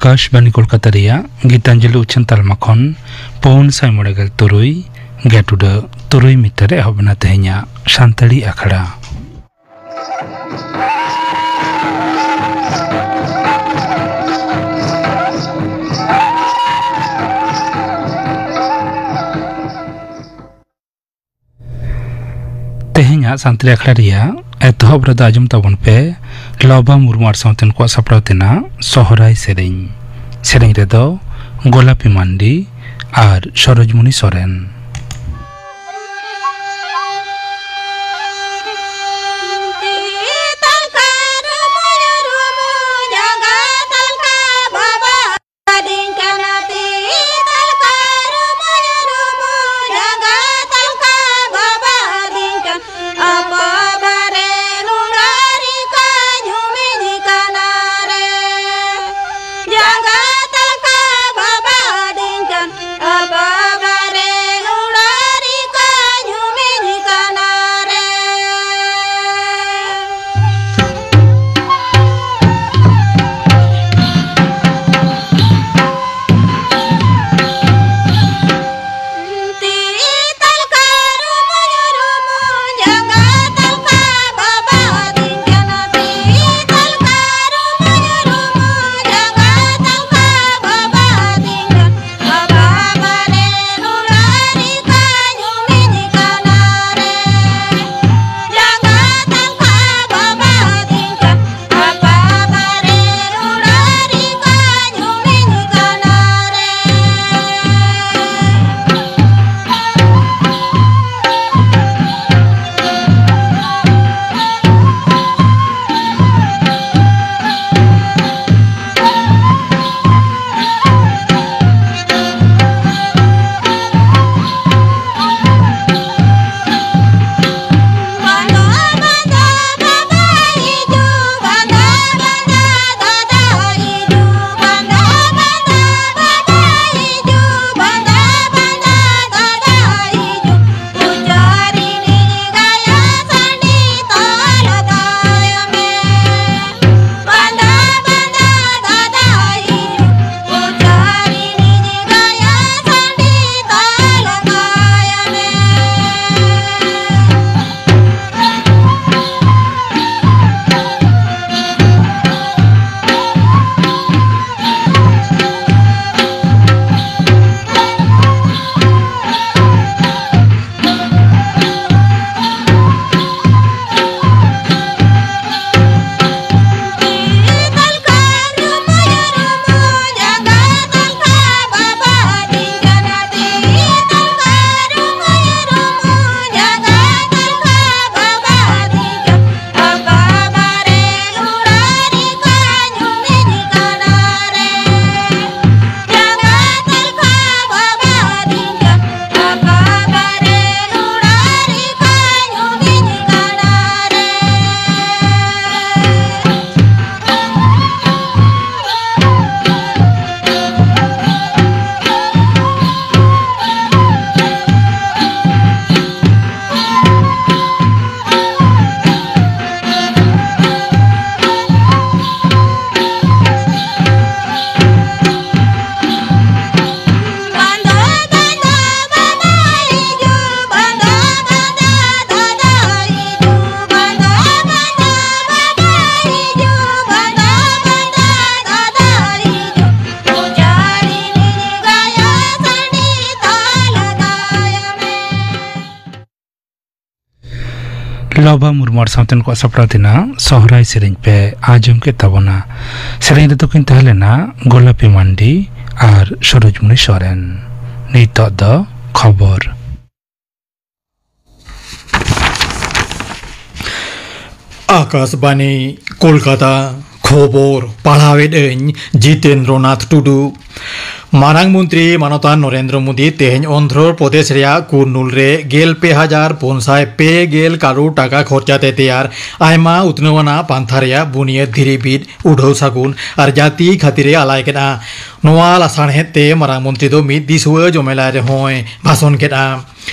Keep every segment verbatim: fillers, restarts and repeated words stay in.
ᱟᱠᱟᱥᱵᱟᱱᱤ ᱠᱳᱞᱠᱟᱛᱟ ᱨᱮᱭᱟᱜ ᱜᱤᱛᱟᱧᱡᱚᱞᱤ ᱩᱪᱷᱟᱹᱱ ᱛᱟᱞᱢᱟ ᱠᱷᱚᱱ ᱯᱩᱱ ᱥᱟᱭ ᱢᱚᱬᱮ ᱜᱮᱞ ᱛᱩᱨᱩᱭ ᱜᱮᱴᱩᱰᱟᱹ ᱛᱩᱨᱩᱭ ᱢᱤᱴᱟᱨ ᱨᱮ ᱮᱦᱚᱵ ᱮᱱᱟ ᱛᱮᱦᱮᱧᱟᱜ ᱥᱟᱱᱛᱟᱲᱤ ᱟᱠᱷᱲᱟ᱾ ᱛᱮᱦᱮᱧᱟᱜ ᱥᱟᱱᱛᱟᱲᱤ ᱟᱠᱷᱲᱟ ᱨᱮᱭᱟᱜ ᱮᱛᱚᱦᱚᱵ ᱨᱮᱫᱚ ᱟᱸᱡᱚᱢ ᱛᱟᱵᱚᱱ ᱯᱮ ᱞᱚᱵᱟ ᱢᱩᱨᱢᱩ ᱟᱨ ᱥᱟᱶᱛᱮᱱ ᱠᱚᱣᱟᱜ ᱥᱟᱯᱲᱟᱣ ᱛᱮᱱᱟᱜ ᱥᱚᱦᱨᱟᱭ ᱥᱮᱨᱮᱧ᱾ ᱥᱮᱨᱮᱧ ᱨᱮᱫᱚ ᱜᱳᱞᱟᱯᱤ ᱢᱟᱱᱰᱤ ᱟᱨ ᱥᱚᱨᱳᱡᱽᱢᱩᱱᱤ ᱥᱚᱨᱮᱱ᱾ ᱞᱚᱵᱟ ᱢᱩᱨᱢᱩ ᱟᱨ ᱥᱟᱶᱛᱮ ᱱᱩᱠᱩᱣᱟᱜ ᱥᱟᱯᱲᱟᱣ ᱛᱮᱱᱟᱜ ᱥᱚᱦᱨᱟᱭ ᱥᱮᱨᱮᱧ ᱯᱮ ᱟᱸᱡᱚᱢ ᱠᱮᱫ ᱛᱟᱵᱚᱱᱟ᱾ ᱥᱮᱨᱮᱧ ᱨᱮᱫᱚ ᱠᱤᱱ ᱛᱟᱦᱮᱸ ᱞᱮᱱᱟ ᱜᱳᱞᱟᱯᱤ ᱢᱟᱱᱰᱤ ᱟᱨ ᱥᱩᱨᱚᱡᱽᱢᱩᱱᱤ ᱥᱚᱨᱮᱱ᱾ ᱱᱤᱛᱚᱜ ᱫᱚ ᱠᱷᱚᱵᱚᱨ᱾ ᱟᱠᱟᱥᱵᱟᱱᱤ, ᱠᱳᱞᱠᱟᱛᱟ᱾ ᱠᱷᱚᱵᱚᱨ ᱯᱟᱲᱦᱟᱣᱮᱫ ᱟᱹᱧ ᱡᱤᱛᱮᱱᱫᱨᱚᱱᱟᱛᱷ ᱴᱩᱰᱩ᱾ ᱢᱟᱨᱟᱝ ᱢᱚᱱᱛᱨᱤ ᱢᱟᱱᱚᱛᱟᱱ ᱱᱚᱨᱮᱱᱫᱨᱚ ᱢᱳᱫᱤ ᱛᱮᱦᱮᱧ ᱚᱱᱫᱷᱨᱚ ᱯᱨᱚᱫᱮᱥ ᱨᱮᱭᱟᱜ ᱠᱩᱨᱱᱩᱞ ᱨᱮ ᱜᱮᱞ ᱯᱮ ᱦᱟᱡᱟᱨ ᱯᱩᱱ ᱥᱟᱭ ᱯᱮ ᱜᱮᱞ ᱠᱟᱨᱳᱲ ᱴᱟᱠᱟ ᱠᱷᱚᱨᱪᱟ ᱛᱮ ᱛᱮᱭᱟᱨ ᱟᱭᱢᱟ ᱩᱛᱱᱟᱹᱣ ᱟᱱᱟᱜ ᱯᱟᱱᱛᱷᱟ ᱨᱮᱭᱟᱜ ᱵᱩᱱᱤᱭᱟᱹᱫ ᱫᱷᱤᱨᱤ ᱵᱤᱫ ᱩᱰᱷᱟᱹᱣ ᱥᱟᱹᱜᱩᱱ ᱟᱨ ᱡᱟᱹᱛᱤ ᱠᱷᱟᱹᱛᱤᱨ ᱮ ᱟᱞᱟᱭ ᱠᱮᱫᱼᱟ᱾ ᱱᱚᱣᱟ ᱞᱟᱥᱟᱬᱦᱮᱫ ᱛᱮ ᱢᱟᱨᱟᱝ ᱢᱚᱱᱛᱨᱤ ᱫᱚ ᱢᱤᱫ ᱫᱤᱥᱩᱣᱟᱹ ᱡᱚᱢᱮᱞᱟᱭ ᱨᱮᱦᱚᱸᱭ ᱵᱷᱟᱥᱚᱱ ᱠᱮᱫᱼᱟ᱾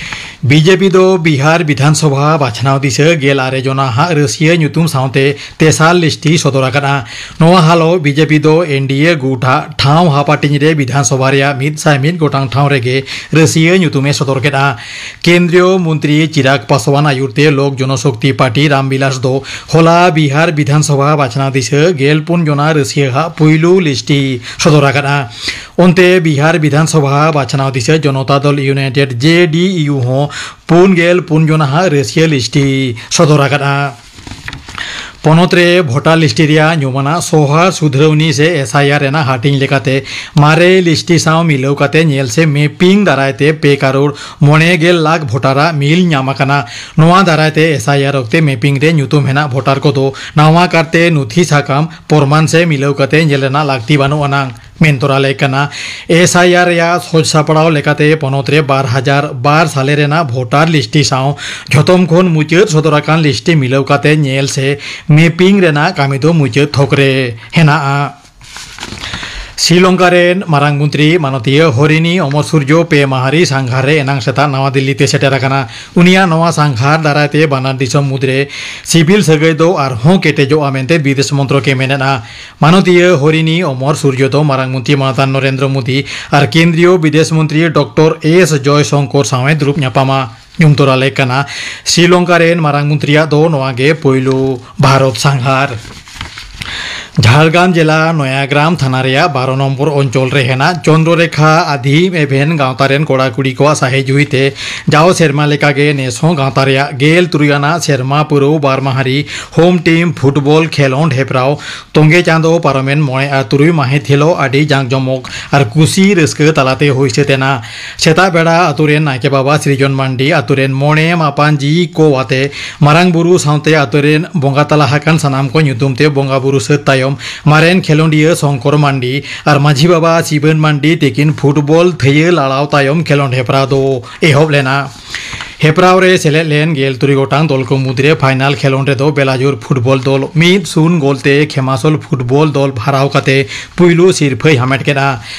ᱵᱤᱡᱮᱯᱤ ᱫᱚ ᱵᱤᱦᱟᱨ ᱵᱤᱫᱷᱟᱱ ᱥᱚᱵᱷᱟ ᱵᱟᱪᱷᱱᱟᱣ ᱫᱤᱥᱟᱹ ᱜᱮᱞ ᱟᱨᱮ ᱡᱚᱱᱟ ᱦᱟᱜ ᱨᱟᱹᱥᱤᱭᱟᱹ ᱧᱩᱛᱩᱢ ᱥᱟᱶᱛᱮ ᱛᱮᱥᱟᱨ ᱞᱤᱥᱴᱤ ᱥᱚᱫᱚᱨ ᱟᱠᱟᱫᱼᱟ᱾ ᱱᱚᱣᱟ ᱦᱟᱞᱚ ᱵᱤᱡᱮᱯᱤ ᱫᱚ ᱮᱱᱰᱤᱮ ᱜᱩᱴ ᱦᱟᱜ ᱴᱷᱟᱶ ᱦᱟᱯᱟᱴᱤᱧ ᱨᱮ ᱵᱤᱫᱷᱟᱱ ᱥᱚᱵᱷᱟ ᱨᱮᱭᱟᱜ ᱢᱤᱫ ᱥᱟᱭ ᱢᱤᱫ ᱜᱚᱴᱟᱝ ᱴᱷᱟᱶ ᱨᱮᱜᱮ ᱨᱟᱹᱥᱤᱭᱟᱹ ᱧᱩᱛᱩᱢ ᱮ ᱥᱚᱫᱚᱨ ᱠᱮᱫᱼᱟ᱾ ᱠᱮᱱᱫᱨᱤᱭᱚ ᱢᱚᱱᱛᱨᱤ ᱪᱤᱨᱟᱜᱽ ᱯᱟᱥᱣᱟᱱ ᱟᱭᱩᱨ ᱛᱮ ᱞᱳᱠ ᱡᱚᱱᱚᱥᱚᱠᱛᱤ ᱯᱟᱨᱴᱤ ᱨᱟᱢᱵᱤᱞᱟᱥ ᱫᱚ ᱦᱚᱞᱟ ᱵᱤᱦᱟᱨ ᱵᱤᱫᱷᱟᱱ ᱥᱚᱵᱷᱟ ᱵᱟᱪᱷᱱᱟᱣ ᱫᱤᱥᱟᱹ ᱜᱮᱞ ᱯᱩᱱ ᱡᱚᱱᱟ ᱨᱟᱹᱥᱤᱭᱟᱹ ᱦᱟᱜ ᱯᱩᱭᱞᱩ ᱞᱤᱥᱴᱤ ᱥᱚᱫᱚᱨ ᱟᱠᱟᱫᱼᱟ᱾ ᱚᱱᱛᱮ ᱵᱤᱦᱟᱨ ᱵᱤᱫᱷᱟᱱ ᱥᱚᱵᱷᱟ ᱵᱟᱪᱷᱱᱟᱣ ᱫᱤᱥᱟᱹ ᱡᱚᱱᱚᱛᱟ ᱫᱚᱞ ᱤᱭᱩᱱᱟᱭᱴᱮᱰ, ᱡᱮ ᱰᱤ ᱤᱭᱩ, ᱦᱚᱸ ᱯᱩᱱ ᱜᱮᱞ ᱯᱩᱱ ᱡᱚᱱᱟ ᱦᱟᱜ ᱨᱟᱹᱥᱤᱭᱟᱹ ᱞᱤᱥᱴᱤ ᱥᱚᱫᱚᱨ ᱟᱠᱟᱫᱼᱟ᱾ ᱯᱚᱱᱚᱛ ᱨᱮ ᱵᱷᱳᱴᱟᱨ ᱞᱤᱥᱴᱤ ᱨᱮᱭᱟᱜ ᱧᱩᱢᱟᱱᱟᱜ ᱥᱚᱦᱟᱨ ᱥᱩᱫᱷᱨᱟᱹᱣᱱᱤ ᱥᱮ ᱮᱥ ᱟᱭ ᱟᱨ ᱨᱮᱱᱟᱜ ᱦᱟᱹᱴᱤᱧ ᱞᱮᱠᱟᱛᱮ ᱢᱟᱨᱮ ᱞᱤᱥᱴᱤ ᱥᱟᱶ ᱢᱤᱞᱟᱹᱣ ᱠᱟᱛᱮ ᱧᱮᱞ ᱥᱮ ᱢᱮᱯᱤᱝ ᱫᱟᱨᱟᱭ ᱛᱮ ᱯᱮ ᱠᱟᱨᱳᱲ ᱢᱚᱬᱮ ᱜᱮᱞ ᱞᱟᱠᱷ ᱵᱷᱳᱴᱟᱨᱟᱜ ᱢᱤᱞ ᱧᱟᱢ ᱟᱠᱟᱱᱟ᱾ ᱱᱚᱣᱟ ᱫᱟᱨᱟᱭ ᱛᱮ ᱮᱥ ᱟᱭ ᱟᱨ ᱚᱠᱛᱮ ᱢᱮᱯᱤᱝ ᱨᱮ ᱧᱩᱛᱩᱢ ᱦᱮᱱᱟᱜ ᱵᱷᱳᱴᱟᱨ ᱠᱚᱫᱚ ᱱᱟᱣᱟ ᱠᱟᱨᱛᱮ ᱱᱩᱛᱷᱤ ᱥᱟᱠᱟᱢ ᱯᱨᱚᱢᱟᱱ ᱥᱮ ᱢᱤᱞᱟᱹᱣ ᱠᱟᱛᱮ ᱧᱮᱞ ᱨᱮᱱᱟᱜ ᱞᱟᱹᱠᱛᱤ ᱵᱟᱹᱱᱩᱜ ᱟᱱᱟᱝ᱾ ᱢᱮᱱ ᱛᱚᱨᱟ ᱞᱮᱠ ᱠᱟᱱᱟ᱾ ᱮᱥ ᱟᱭ ᱟᱨ ᱨᱮᱭᱟᱜ ᱥᱚᱡᱽ ᱥᱟᱯᱲᱟᱣ ᱞᱮᱠᱟᱛᱮ ᱯᱚᱱᱚᱛ ᱨᱮ ᱵᱟᱨ ᱦᱟᱡᱟᱨ ᱵᱟᱨ ᱥᱟᱞᱮ ᱨᱮᱱᱟᱜ ᱵᱷᱳᱴᱟᱨ ᱞᱤᱥᱴᱤ ᱥᱟᱶ ᱡᱷᱚᱛᱚᱢ ᱠᱷᱚᱱ ᱢᱩᱪᱟᱹᱫ ᱥᱚᱫᱚᱨ ᱟᱠᱟᱱ ᱞᱤᱥᱴᱤ ᱢᱤᱞᱟᱹᱣ ᱠᱟᱛᱮ ᱧᱮᱞ ᱥᱮ ᱢᱮᱯᱤᱝ ᱨᱮᱱᱟᱜ ᱠᱟᱹᱢᱤ ᱫᱚ ᱢᱩᱪᱟᱹᱫ ᱛᱷᱚᱠ ᱨᱮ ᱦᱮᱱᱟᱜᱼᱟ᱾ ᱥᱨᱤᱞᱚᱝᱠᱟ ᱨᱮᱱ ᱢᱟᱨᱟᱝ ᱢᱚᱱᱛᱨᱤ ᱢᱟᱱᱚᱛᱤᱭᱟᱹ ᱦᱚᱨᱤᱱᱤ ᱚᱢᱚᱨ ᱥᱩᱨᱡᱚ ᱯᱮ ᱢᱟᱦᱟ ᱨᱮ ᱥᱟᱸᱜᱷᱟᱨ ᱨᱮ ᱮᱱᱟᱝ ᱥᱮᱛᱟᱜ ᱱᱟᱣᱟ ᱫᱤᱞᱞᱤ ᱛᱮ ᱥᱮᱴᱮᱨ ᱟᱠᱟᱱᱟ᱾ ᱩᱱᱤᱭᱟᱜ ᱱᱚᱣᱟ ᱥᱟᱸᱜᱷᱟᱨ ᱫᱟᱨᱟᱭ ᱛᱮ ᱵᱟᱱᱟᱨ ᱫᱤᱥᱚᱢ ᱢᱩᱫᱽᱨᱮ ᱥᱤᱵᱤᱞ ᱥᱟᱹᱜᱟᱹᱭ ᱫᱚ ᱟᱨᱦᱚᱸ ᱠᱮᱴᱮᱡᱚᱜᱼᱟ ᱢᱮᱱᱛᱮ ᱵᱤᱫᱮᱥ ᱢᱚᱱᱛᱨᱚᱠ ᱮ ᱢᱮᱱᱮᱫᱼᱟ᱾ ᱢᱟᱱᱚᱛᱤᱭᱟᱹ ᱦᱚᱨᱤᱱᱤ ᱚᱢᱚᱨ ᱥᱩᱨᱡᱚ ᱫᱚ ᱢᱟᱨᱟᱝ ᱢᱚᱱᱛᱨᱤ ᱢᱟᱱᱚᱛᱟᱱ ᱱᱚᱨᱮᱱᱫᱨᱚ ᱢᱳᱫᱤ ᱟᱨ ᱠᱮᱱᱫᱨᱤᱭᱚ ᱵᱤᱫᱮᱥ ᱢᱚᱱᱛᱨᱤ ᱰᱚᱠᱴᱚᱨ ᱮᱥ ᱡᱚᱭᱥᱚᱝᱠᱚᱨ ᱥᱟᱶ ᱮ ᱫᱩᱲᱩᱵ ᱧᱟᱯᱟᱢᱟ᱾ ᱧᱩᱢ ᱛᱚᱨᱟ ᱞᱮᱠ ᱠᱟᱱᱟ, ᱥᱨᱤᱞᱚᱝᱠᱟ ᱨᱮᱱ ᱢᱟᱨᱟᱝ ᱢᱚᱱᱛᱨᱤᱭᱟᱜ ᱫᱚ ᱱᱚᱣᱟ ᱜᱮ ᱯᱳᱭᱞᱳ ᱵᱷᱟᱨᱚᱛ ᱥᱟᱸᱜᱷᱟᱨ᱾ ᱡᱷᱟᱲᱜᱨᱟᱢ ᱡᱮᱞᱟ ᱱᱚᱭᱟᱜᱨᱟᱢ ᱛᱷᱟᱱᱟ ᱨᱮᱭᱟᱜ ᱵᱟᱨᱚ ᱱᱚᱢᱵᱚᱨ ᱚᱧᱪᱚᱞ ᱨᱮ ᱦᱮᱱᱟᱜ ᱪᱚᱱᱫᱨᱚᱨᱮᱠᱷᱟ ᱟᱫᱷᱤᱢ ᱮᱵᱷᱮᱱ ᱜᱟᱶᱛᱟ ᱨᱮᱱ ᱠᱚᱲᱟ ᱠᱩᱲᱤ ᱠᱚᱣᱟᱜ ᱥᱟᱹᱦᱤ ᱡᱩᱦᱤ ᱛᱮ ᱡᱟᱣ ᱥᱮᱨᱢᱟ ᱞᱮᱠᱟᱜᱮ ᱱᱮᱥ ᱦᱚᱸ ᱜᱟᱶᱛᱟ ᱨᱮᱭᱟᱜ ᱜᱮᱞ ᱛᱩᱨᱩᱭ ᱟᱱᱟᱜ ᱥᱮᱨᱢᱟ ᱯᱩᱨᱟᱹᱣ ᱵᱟᱨ ᱢᱟᱦᱟ ᱨᱤ ᱦᱳᱢ ᱴᱤᱢ ᱯᱷᱩᱴᱵᱚᱞ ᱠᱷᱮᱞᱚᱸᱰ ᱦᱮᱯᱨᱟᱣ ᱛᱚᱸᱜᱮ ᱪᱟᱸᱫᱚ ᱯᱟᱨᱚᱢᱮᱱ ᱢᱚᱬᱮ ᱟᱨ ᱛᱩᱨᱩᱭ ᱢᱟᱹᱦᱤᱛ ᱦᱤᱞᱚᱜ ᱟᱹᱰᱤ ᱡᱟᱸᱠ ᱡᱚᱢᱚᱠ ᱟᱨ ᱠᱩᱥᱤ ᱨᱟᱹᱥᱠᱟᱹ ᱛᱟᱞᱟᱛᱮ ᱦᱩᱭ ᱥᱟᱹᱛ ᱮᱱᱟ᱾ ᱥᱮᱛᱟᱜ ᱵᱮᱲᱟ ᱟᱛᱳ ᱨᱮᱱ ᱱᱟᱭᱠᱮ ᱵᱟᱵᱟ ᱥᱨᱤᱡᱚᱱ ᱢᱟᱱᱰᱤ, ᱟᱛᱳ ᱨᱮᱱ ᱢᱚᱬᱮ ᱢᱟᱯᱟᱱ ᱡᱤᱣᱤ ᱠᱚ ᱟᱛᱮ ᱢᱟᱨᱟᱝ ᱵᱩᱨᱩ ᱥᱟᱶᱛᱮ ᱟᱛᱳ ᱨᱮᱱ ᱵᱚᱸᱜᱟ ᱛᱟᱞᱟ ᱟᱠᱟᱱ ᱥᱟᱱᱟᱢ ᱠᱚ ᱧᱩᱛᱩᱢ ᱛᱮ ᱵᱚᱸᱜᱟ ᱵᱩᱨᱩ ᱥᱟᱹᱛ ᱛᱟᱭᱚᱢ ᱢᱟᱨᱮᱱ ᱠᱷᱮᱞᱳᱸᱰᱤᱭᱟᱹ ᱥᱚᱝᱠᱚᱨ ᱢᱟᱱᱰᱤ ᱟᱨ ᱢᱟᱹᱡᱷᱤ ᱵᱟᱵᱟ ᱥᱤᱵᱟᱹᱱ ᱢᱟᱱᱰᱤ ᱛᱤᱠᱤᱱ ᱯᱷᱩᱴᱵᱚᱞ ᱛᱷᱟᱹᱭᱟᱹ ᱞᱟᱲᱟᱣ ᱛᱟᱭᱚᱢ ᱠᱷᱮᱞᱳᱸᱰ ᱦᱮᱯᱨᱟᱣ ᱫᱚ ᱮᱦᱚᱵ ᱞᱮᱱᱟ᱾ ᱦᱮᱯᱨᱟᱣ ᱨᱮ ᱥᱮᱞᱮᱫ ᱞᱮᱱ ᱜᱮᱞ ᱛᱩᱨᱩᱭ ᱜᱚᱴᱟᱝ ᱫᱚᱞ ᱠᱚ ᱢᱩᱫᱽᱨᱮ ᱯᱷᱟᱭᱱᱟᱞ ᱠᱷᱮᱞᱳᱸᱰ ᱨᱮᱫᱚ ᱵᱮᱞᱟᱡᱳᱨ ᱯᱷᱩᱴᱵᱚᱞ ᱫᱚᱞ ᱢᱤᱫ ᱥᱩᱱ ᱜᱳᱞ ᱛᱮ ᱠᱷᱮᱢᱟᱥᱳᱞ ᱯᱷᱩᱴᱵᱚᱞ ᱫᱚᱞ ᱦᱟᱨᱟᱣ ᱠᱟᱛᱮ ᱯᱩᱭᱞᱩ ᱥᱤᱨᱯᱷᱟᱹᱭ ᱦᱟᱢᱮᱴ ᱠᱮᱫᱼᱟ᱾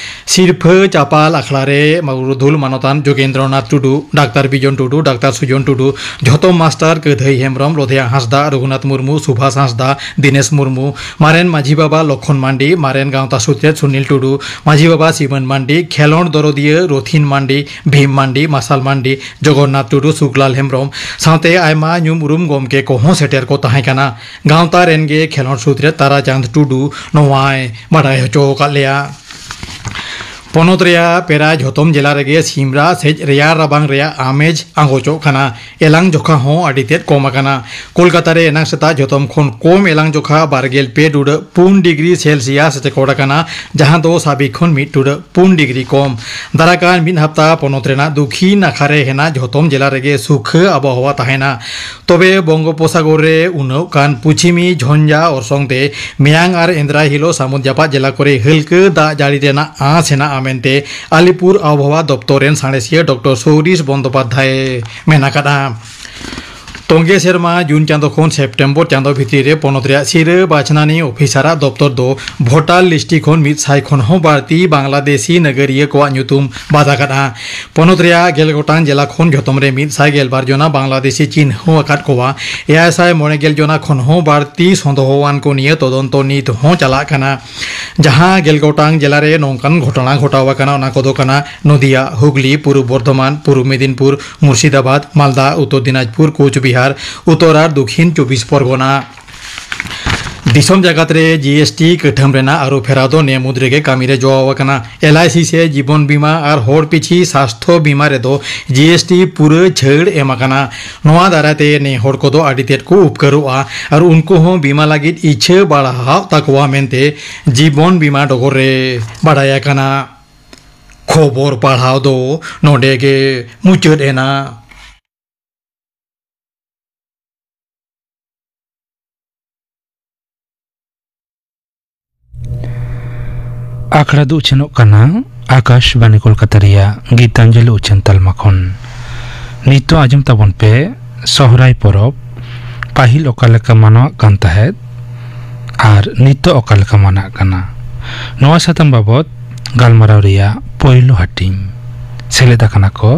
ᱥᱤᱨᱯᱷᱟᱹ ᱪᱟᱯᱟᱞ ᱟᱠᱷᱲᱟ ᱨᱮ ᱢᱩᱨᱩᱫᱷᱩᱞ ᱢᱟᱱᱚᱛᱟᱱ ᱡᱳᱜᱮᱱᱫᱨᱚᱱᱟᱛᱷ ᱴᱩᱰᱩ, ᱰᱟᱠᱛᱟᱨ ᱵᱤᱡᱚᱱ ᱴᱩᱰᱩ, ᱰᱟᱠᱛᱟᱨ ᱥᱩᱡᱚᱱ ᱴᱩᱰᱩ, ᱡᱷᱚᱛᱚᱢ ᱢᱟᱥᱴᱟᱨ ᱠᱟᱹᱫᱷᱟᱹᱭ ᱦᱮᱢᱵᱨᱚᱢ, ᱞᱚᱫᱷᱮᱭᱟ ᱦᱟᱸᱥᱫᱟ, ᱨᱚᱜᱷᱩᱱᱟᱛᱷ ᱢᱩᱨᱢᱩ, ᱥᱩᱵᱷᱟᱥ ᱦᱟᱸᱥᱫᱟ, ᱫᱤᱱᱮᱥ ᱢᱩᱨᱢᱩ, ᱢᱟᱨᱮᱱ ᱢᱟᱹᱡᱷᱤ ᱵᱟᱵᱟ ᱞᱚᱠᱷᱚᱱ ᱢᱟᱱᱰᱤ, ᱢᱟᱨᱮᱱ ᱜᱟᱶᱛᱟ ᱥᱩᱛᱨᱮᱛ ᱥᱩᱱᱤᱞ ᱴᱩᱰᱩ, ᱢᱟᱹᱡᱷᱤ ᱵᱟᱵᱟ ᱥᱤᱵᱟᱹᱱ ᱢᱟᱱᱰᱤ, ᱠᱷᱮᱞᱚᱸᱰ ᱫᱚᱨᱚᱫᱤᱭᱟᱹ ᱨᱚᱛᱷᱤᱱ ᱢᱟᱱᱰᱤ, ᱵᱷᱤᱢ ᱢᱟᱱᱰᱤ, ᱢᱟᱨᱥᱟᱞ ᱢᱟᱱᱰᱤ, ᱡᱚᱜᱚᱱᱱᱟᱛᱷ ᱴᱩᱰᱩ, ᱥᱩᱠᱞᱟᱞ ᱦᱮᱢᱵᱨᱚᱢ ᱥᱟᱶᱛᱮ ᱟᱭᱢᱟ ᱧᱩᱢ ᱩᱨᱩᱢ ᱜᱚᱢᱠᱮ ᱠᱚᱦᱚᱸ ᱥᱮᱴᱮᱨ ᱠᱚ ᱛᱟᱦᱮᱸ ᱠᱟᱱᱟ᱾ ᱜᱟᱶᱛᱟ ᱨᱮᱱ ᱜᱮ ᱠᱷᱮᱞᱚᱸᱰ ᱥᱩᱛᱨᱮᱛ ᱛᱟᱨᱟᱪᱟᱸᱫᱽ ᱴᱩᱰᱩ ᱱᱚᱣᱟᱭ ᱵᱟᱰᱟᱭ ᱦᱚᱪᱚ ᱟᱠᱟᱫ ᱞᱮᱭᱟ᱾ ᱯᱚᱱᱚᱛ ᱨᱮᱭᱟᱜ ᱯᱮᱨᱟᱭ ᱡᱷᱚᱛᱚᱢ ᱡᱮᱞᱟ ᱨᱮᱜᱮ ᱥᱤᱢᱨᱟ ᱥᱮᱡ ᱨᱮᱭᱟᱲ ᱨᱟᱵᱟᱝ ᱨᱮᱭᱟᱜ ᱟᱢᱮᱡ ᱟᱸᱜᱚᱪᱚᱜ ᱠᱟᱱᱟ᱾ ᱮᱞᱟᱝ ᱡᱚᱠᱷᱟ ᱦᱚᱸ ᱟᱹᱰᱤ ᱛᱮᱫ ᱠᱚᱢ ᱟᱠᱟᱱᱟ᱾ ᱠᱳᱞᱠᱟᱛᱟ ᱨᱮ ᱮᱱᱟᱝ ᱥᱮᱛᱟᱜ ᱡᱷᱚᱛᱚᱢ ᱠᱷᱚᱱ ᱠᱚᱢ ᱮᱞᱟᱝ ᱡᱚᱠᱷᱟ ᱵᱟᱨ ᱜᱮᱞ ᱯᱮ ᱴᱩᱰᱟᱹᱜ ᱯᱩᱱ ᱰᱤᱜᱽᱨᱤ ᱥᱮᱞᱥᱤᱭᱟᱥ ᱨᱮᱠᱚᱨᱰ ᱟᱠᱟᱱᱟ, ᱡᱟᱦᱟᱸ ᱫᱚ ᱥᱟᱵᱤᱠ ᱠᱷᱚᱱ ᱢᱤᱫ ᱴᱩᱰᱟᱹᱜ ᱯᱩᱱ ᱰᱤᱜᱽᱨᱤ ᱠᱚᱢ᱾ ᱫᱟᱨᱟᱭ ᱠᱟᱱ ᱢᱤᱫ ᱦᱟᱯᱛᱟ ᱯᱚᱱᱚᱛ ᱨᱮᱱᱟᱜ ᱫᱩᱠᱷᱤᱱ ᱱᱟᱠᱷᱟ ᱨᱮ ᱦᱮᱱᱟᱜ ᱡᱷᱚᱛᱚᱢ ᱡᱮᱞᱟ ᱨᱮᱜᱮ ᱥᱩᱠᱷᱟᱹ ᱟᱵᱚᱦᱟᱣᱟ ᱛᱟᱦᱮᱱᱟ᱾ ᱛᱚᱵᱮ ᱵᱚᱝᱜᱳᱯᱚᱥᱟᱜᱚᱨ ᱨᱮ ᱩᱱᱟᱹᱜ ᱠᱟᱱ ᱯᱩᱪᱷᱤᱢᱤ ᱡᱷᱚᱧᱡᱟ ᱚᱨᱥᱚᱝ ᱛᱮ ᱢᱮᱭᱟᱝ ᱟᱨ ᱮᱱᱫᱨᱟᱭ ᱦᱤᱞᱳᱜ ᱥᱟᱹᱢᱩᱫ ᱡᱟᱯᱟᱜ ᱡᱮᱞᱟ ᱠᱚᱨᱮ ᱦᱟᱹᱞᱠᱟᱹ ᱫᱟᱜ ᱡᱟᱹᱲᱤ ᱨᱮᱱᱟᱜ ᱟᱸᱥ ᱦᱮᱱᱟᱜᱼᱟ ᱢᱮᱱᱛᱮ ᱟᱞᱤᱯᱩᱨ ᱟᱵᱚᱦᱟᱣᱟ ᱫᱚᱯᱛᱚᱨ ᱨᱮᱱ ᱥᱟᱬᱮᱥᱤᱭᱟᱹ ᱰᱚᱠᱴᱚᱨ ᱥᱚᱣᱨᱤᱥ ᱵᱚᱱᱫᱳᱯᱟᱫᱽᱫᱷᱟᱭᱮ ᱢᱮᱱ ᱟᱠᱟᱫᱼᱟ᱾ ᱛᱚᱸᱜᱮ ᱥᱮᱨᱢᱟ ᱡᱩᱱ ᱪᱟᱸᱫᱚ ᱠᱷᱚᱱ ᱥᱮᱯᱴᱮᱢᱵᱚᱨ ᱪᱟᱸᱫᱚ ᱵᱷᱤᱛᱤᱨ ᱨᱮ ᱯᱚᱱᱚᱛ ᱨᱮᱭᱟᱜ ᱥᱤᱨᱟᱹ ᱵᱟᱪᱷᱱᱟᱱᱤ ᱚᱯᱷᱤᱥᱟᱨᱟᱜ ᱫᱚᱯᱛᱚᱨ ᱫᱚ ᱵᱷᱳᱴᱟᱨ ᱞᱤᱥᱴᱤ ᱠᱷᱚᱱ ᱢᱤᱫ ᱥᱟᱭ ᱠᱷᱚᱱ ᱦᱚᱸ ᱵᱟᱹᱲᱛᱤ ᱵᱟᱝᱞᱟᱫᱮᱥᱤ ᱱᱟᱜᱟᱨᱤᱭᱟᱹ ᱠᱚᱣᱟᱜ ᱧᱩᱛᱩᱢ ᱵᱟᱫ ᱟᱠᱟᱫᱼᱟ᱾ ᱯᱚᱱᱚᱛ ᱨᱮᱭᱟᱜ ᱜᱮᱞ ᱜᱚᱴᱟᱝ ᱡᱮᱞᱟ ᱠᱷᱚᱱ ᱡᱷᱚᱛᱚᱢ ᱨᱮ ᱢᱤᱫ ᱥᱟᱭ ᱜᱮᱞ ᱵᱟᱨ ᱡᱚᱱᱟ ᱵᱟᱝᱞᱟᱫᱮᱥᱤ ᱪᱤᱱᱦᱟᱹᱣ ᱟᱠᱟᱫ ᱠᱚᱣᱟ᱾ ᱮᱭᱟᱭ ᱥᱟᱭ ᱢᱚᱬᱮ ᱜᱮᱞ ᱡᱚᱱᱟ ᱠᱷᱚᱱ ᱦᱚᱸ ᱵᱟᱹᱲᱛᱤ ᱥᱚᱱᱫᱮᱦᱚᱣᱟᱱ ᱠᱚ ᱱᱤᱭᱟᱹ ᱛᱚᱫᱚᱱᱛᱚ ᱱᱤᱛ ᱦᱚᱸ ᱪᱟᱞᱟᱜ ᱠᱟᱱᱟ᱾ ᱡᱟᱦᱟᱸ ᱜᱮᱞ ᱜᱚᱴᱟᱝ ᱡᱮᱞᱟ ᱨᱮ ᱱᱚᱝᱠᱟᱱ ᱜᱷᱚᱴᱚᱱᱟ ᱜᱷᱚᱴᱟᱣ ᱟᱠᱟᱱᱟ, ᱚᱱᱟ ᱠᱚᱫᱚ ᱠᱟᱱᱟ ᱱᱚᱫᱤᱭᱟ, ᱦᱩᱜᱽᱞᱤ, ᱯᱩᱨᱩᱵ ᱵᱚᱨᱫᱷᱚᱢᱟᱱ, ᱯᱩᱨᱩᱵ ᱢᱮᱫᱤᱱᱯᱩᱨ, ᱢᱩᱨᱥᱤᱫᱟᱵᱟᱫᱽ, ᱢᱟᱞᱫᱟ, ᱩᱛᱛᱚᱨ ᱫᱤᱱᱟᱡᱽᱯᱩᱨ, ᱠᱳᱪᱵᱤᱦᱟᱨ, ᱩᱛᱛᱚᱨ ᱟᱨ ᱫᱚᱠᱷᱤᱱ ᱪᱚᱵᱵᱤᱥ ᱯᱚᱨᱜᱚᱱᱟ᱾ ᱫᱤᱥᱚᱢ ᱡᱟᱠᱟᱛ ᱨᱮ ᱡᱤ ᱮᱥ ᱴᱤ ᱠᱟᱹᱴᱷᱟᱹᱢ ᱨᱮᱱᱟᱜ ᱟᱹᱨᱩ ᱯᱷᱮᱨᱟᱣ ᱫᱚ ᱱᱮ ᱢᱩᱫᱽ ᱨᱮᱜᱮ ᱠᱟᱹᱢᱤ ᱨᱮ ᱡᱚᱣᱟᱣ ᱟᱠᱟᱱᱟ᱾ ᱮᱞ ᱟᱭ ᱥᱤ ᱥᱮ ᱡᱤᱵᱚᱱ ᱵᱤᱢᱟ ᱟᱨ ᱦᱚᱲ ᱯᱤᱪᱷᱤ ᱥᱟᱥᱛᱷᱚ ᱵᱤᱢᱟ ᱨᱮᱫᱚ ᱡᱤ ᱮᱥ ᱴᱤ ᱯᱩᱨᱟᱹ ᱪᱷᱟᱹᱲ ᱮᱢ ᱟᱠᱟᱱᱟ᱾ ᱱᱚᱣᱟ ᱫᱟᱨᱟᱭ ᱛᱮ ᱱᱮ ᱦᱚᱲ ᱠᱚᱫᱚ ᱟᱹᱰᱤ ᱛᱮᱫ ᱠᱚ ᱩᱯᱠᱟᱹᱨᱚᱜᱼᱟ ᱟᱨ ᱩᱱᱠᱩ ᱦᱚᱸ ᱵᱤᱢᱟ ᱞᱟᱹᱜᱤᱫ ᱤᱪᱷᱟᱹ ᱵᱟᱲᱦᱟᱣ ᱛᱟᱠᱚᱣᱟ ᱢᱮᱱᱛᱮ ᱡᱤᱵᱚᱱ ᱵᱤᱢᱟ ᱰᱚᱜᱚᱨ ᱨᱮ ᱵᱟᱰᱟᱭ ᱟᱠᱟᱱᱟ᱾ ᱠᱷᱚᱵᱚᱨ ᱯᱟᱲᱦᱟᱣ ᱫᱚ ᱱᱚᱰᱮ ᱜᱮ ᱢᱩᱪᱟᱹᱫ ᱮᱱᱟ᱾ ᱟᱠᱷᱲᱟ ᱫᱚ ᱩᱪᱷᱟᱹᱱᱚᱜ ᱠᱟᱱᱟ ᱟᱠᱟᱥᱵᱟᱱᱤ ᱠᱳᱞᱠᱟᱛᱟ ᱨᱮᱭᱟᱜ ᱜᱤᱛᱟᱧᱡᱚᱞᱤ ᱩᱪᱷᱟᱹᱱ ᱛᱟᱞᱢᱟ ᱠᱷᱚᱱ᱾ ᱱᱤᱛᱚᱜ ᱟᱸᱡᱚᱢ ᱛᱟᱵᱚᱱ ᱯᱮ ᱥᱚᱦᱨᱟᱭ ᱯᱚᱨᱚᱵᱽ, ᱯᱟᱹᱦᱤᱞ ᱚᱠᱟ ᱞᱮᱠᱟ ᱢᱟᱱᱟᱣᱟᱜ ᱠᱟᱱ ᱛᱟᱦᱮᱸᱫ ᱟᱨ ᱱᱤᱛᱚᱜ ᱚᱠᱟ ᱞᱮᱠᱟ ᱢᱟᱱᱟᱜ ᱠᱟᱱᱟ᱾ ᱱᱚᱣᱟ ᱥᱟᱛᱟᱢ ᱵᱟᱵᱚᱛ ᱜᱟᱞᱢᱟᱨᱟᱣ ᱨᱮᱭᱟᱜ ᱯᱳᱭᱞᱳ ᱦᱟᱹᱴᱤᱧ᱾ ᱥᱮᱞᱮᱫ ᱟᱠᱟᱱᱟ ᱠᱚ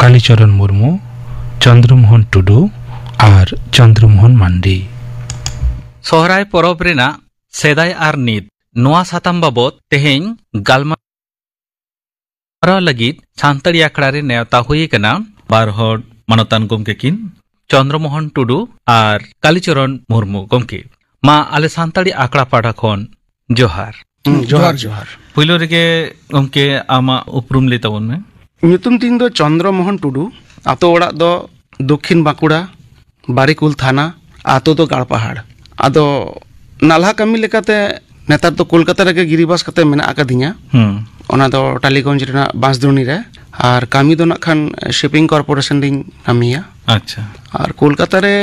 ᱠᱟᱞᱤᱪᱚᱨᱚᱱ ᱢᱩᱨᱢᱩ, ᱪᱚᱱᱫᱨᱚᱢᱳᱦᱚᱱ ᱴᱩᱰᱩ ᱟᱨ ᱪᱚᱱᱫᱨᱚᱢᱳᱦᱚᱱ ᱢᱟᱱᱰᱤ᱾ ᱥᱚᱦᱨᱟᱭ ᱯᱚᱨᱚᱵᱽ ᱨᱮᱱᱟᱜ ᱥᱮᱫᱟᱭ ᱟᱨ ᱱᱤᱛ, ᱱᱚᱣᱟ ᱥᱟᱛᱟᱢ ᱵᱟᱵᱚᱛ ᱛᱮᱦᱮᱧ ᱜᱟᱞᱢᱟᱨᱟᱣ ᱞᱟᱹᱜᱤᱫ ᱥᱟᱱᱛᱟᱲᱤ ᱟᱠᱷᱲᱟ ᱨᱮ ᱱᱮᱣᱛᱟ ᱦᱩᱭ ᱟᱠᱟᱱᱟ ᱵᱟᱨ ᱦᱚᱲ ᱢᱟᱱᱚᱛᱟᱱ ᱜᱚᱢᱠᱮ ᱠᱤᱱ, ᱪᱚᱱᱫᱨᱚᱢᱳᱦᱚᱱ ᱴᱩᱰᱩ ᱟᱨ ᱠᱟᱞᱤᱪᱚᱨᱚᱱ ᱢᱩᱨᱢᱩ ᱜᱚᱢᱠᱮ᱾ ᱢᱟ ᱟᱞᱮ ᱥᱟᱱᱛᱟᱲᱤ ᱟᱠᱷᱲᱟ ᱯᱟᱦᱴᱟ ᱠᱷᱚᱱ ᱡᱚᱦᱟᱨ᱾ ᱦᱩᱸ, ᱡᱚᱦᱟᱨ, ᱡᱚᱦᱟᱨ᱾ ᱯᱳᱭᱞᱳ ᱨᱮᱜᱮ ᱜᱚᱢᱠᱮ, ᱟᱢᱟᱜ ᱩᱯᱨᱩᱢ ᱞᱟᱹᱭ ᱛᱟᱵᱚᱱ ᱢᱮ᱾ ᱧᱩᱛᱩᱢ ᱛᱤᱧ ᱫᱚ ᱪᱚᱱᱫᱨᱚ ᱢᱳᱦᱚᱱ ᱴᱩᱰᱩ᱾ ᱟᱛᱳ ᱚᱲᱟᱜ ᱫᱚ ᱫᱚᱠᱠᱷᱤᱱ ᱵᱟᱸᱠᱩᱲᱟ, ᱵᱟᱨᱤᱠᱩᱞ ᱛᱷᱟᱱᱟ᱾ ᱟᱛᱳ ᱫᱚ ᱜᱟᱲᱯᱟᱦᱟᱲ᱾ ᱟᱫᱚ ᱱᱟᱞᱦᱟ ᱠᱟᱹᱢᱤ ᱞᱮᱠᱟᱛᱮ ᱱᱮᱛᱟᱨ ᱫᱚ ᱠᱳᱞᱠᱟᱛᱟ ᱨᱮᱜᱮ ᱜᱤᱨᱤᱵᱟᱥ ᱠᱟᱛᱮ ᱢᱮᱱᱟᱜ ᱟᱠᱟᱫᱤᱧᱟ᱾ ᱦᱩᱸ᱾ ᱚᱱᱟ ᱫᱚ ᱴᱟᱞᱤᱜᱚᱸᱡᱽ ᱨᱮᱱᱟᱜ ᱵᱟᱸᱥᱫᱩᱱᱤ ᱨᱮ᱾ ᱟᱨ ᱠᱟᱹᱢᱤ ᱫᱚ ᱱᱟᱜ ᱠᱷᱟᱱ ᱥᱤᱯᱤᱝ ᱠᱚᱨᱯᱳᱨᱮᱥᱚᱱ ᱨᱤᱧ ᱠᱟᱹᱢᱤᱭᱟ᱾ ᱟᱪᱪᱷᱟ᱾ ᱟᱨ ᱠᱳᱞᱠᱟᱛᱟ ᱨᱮ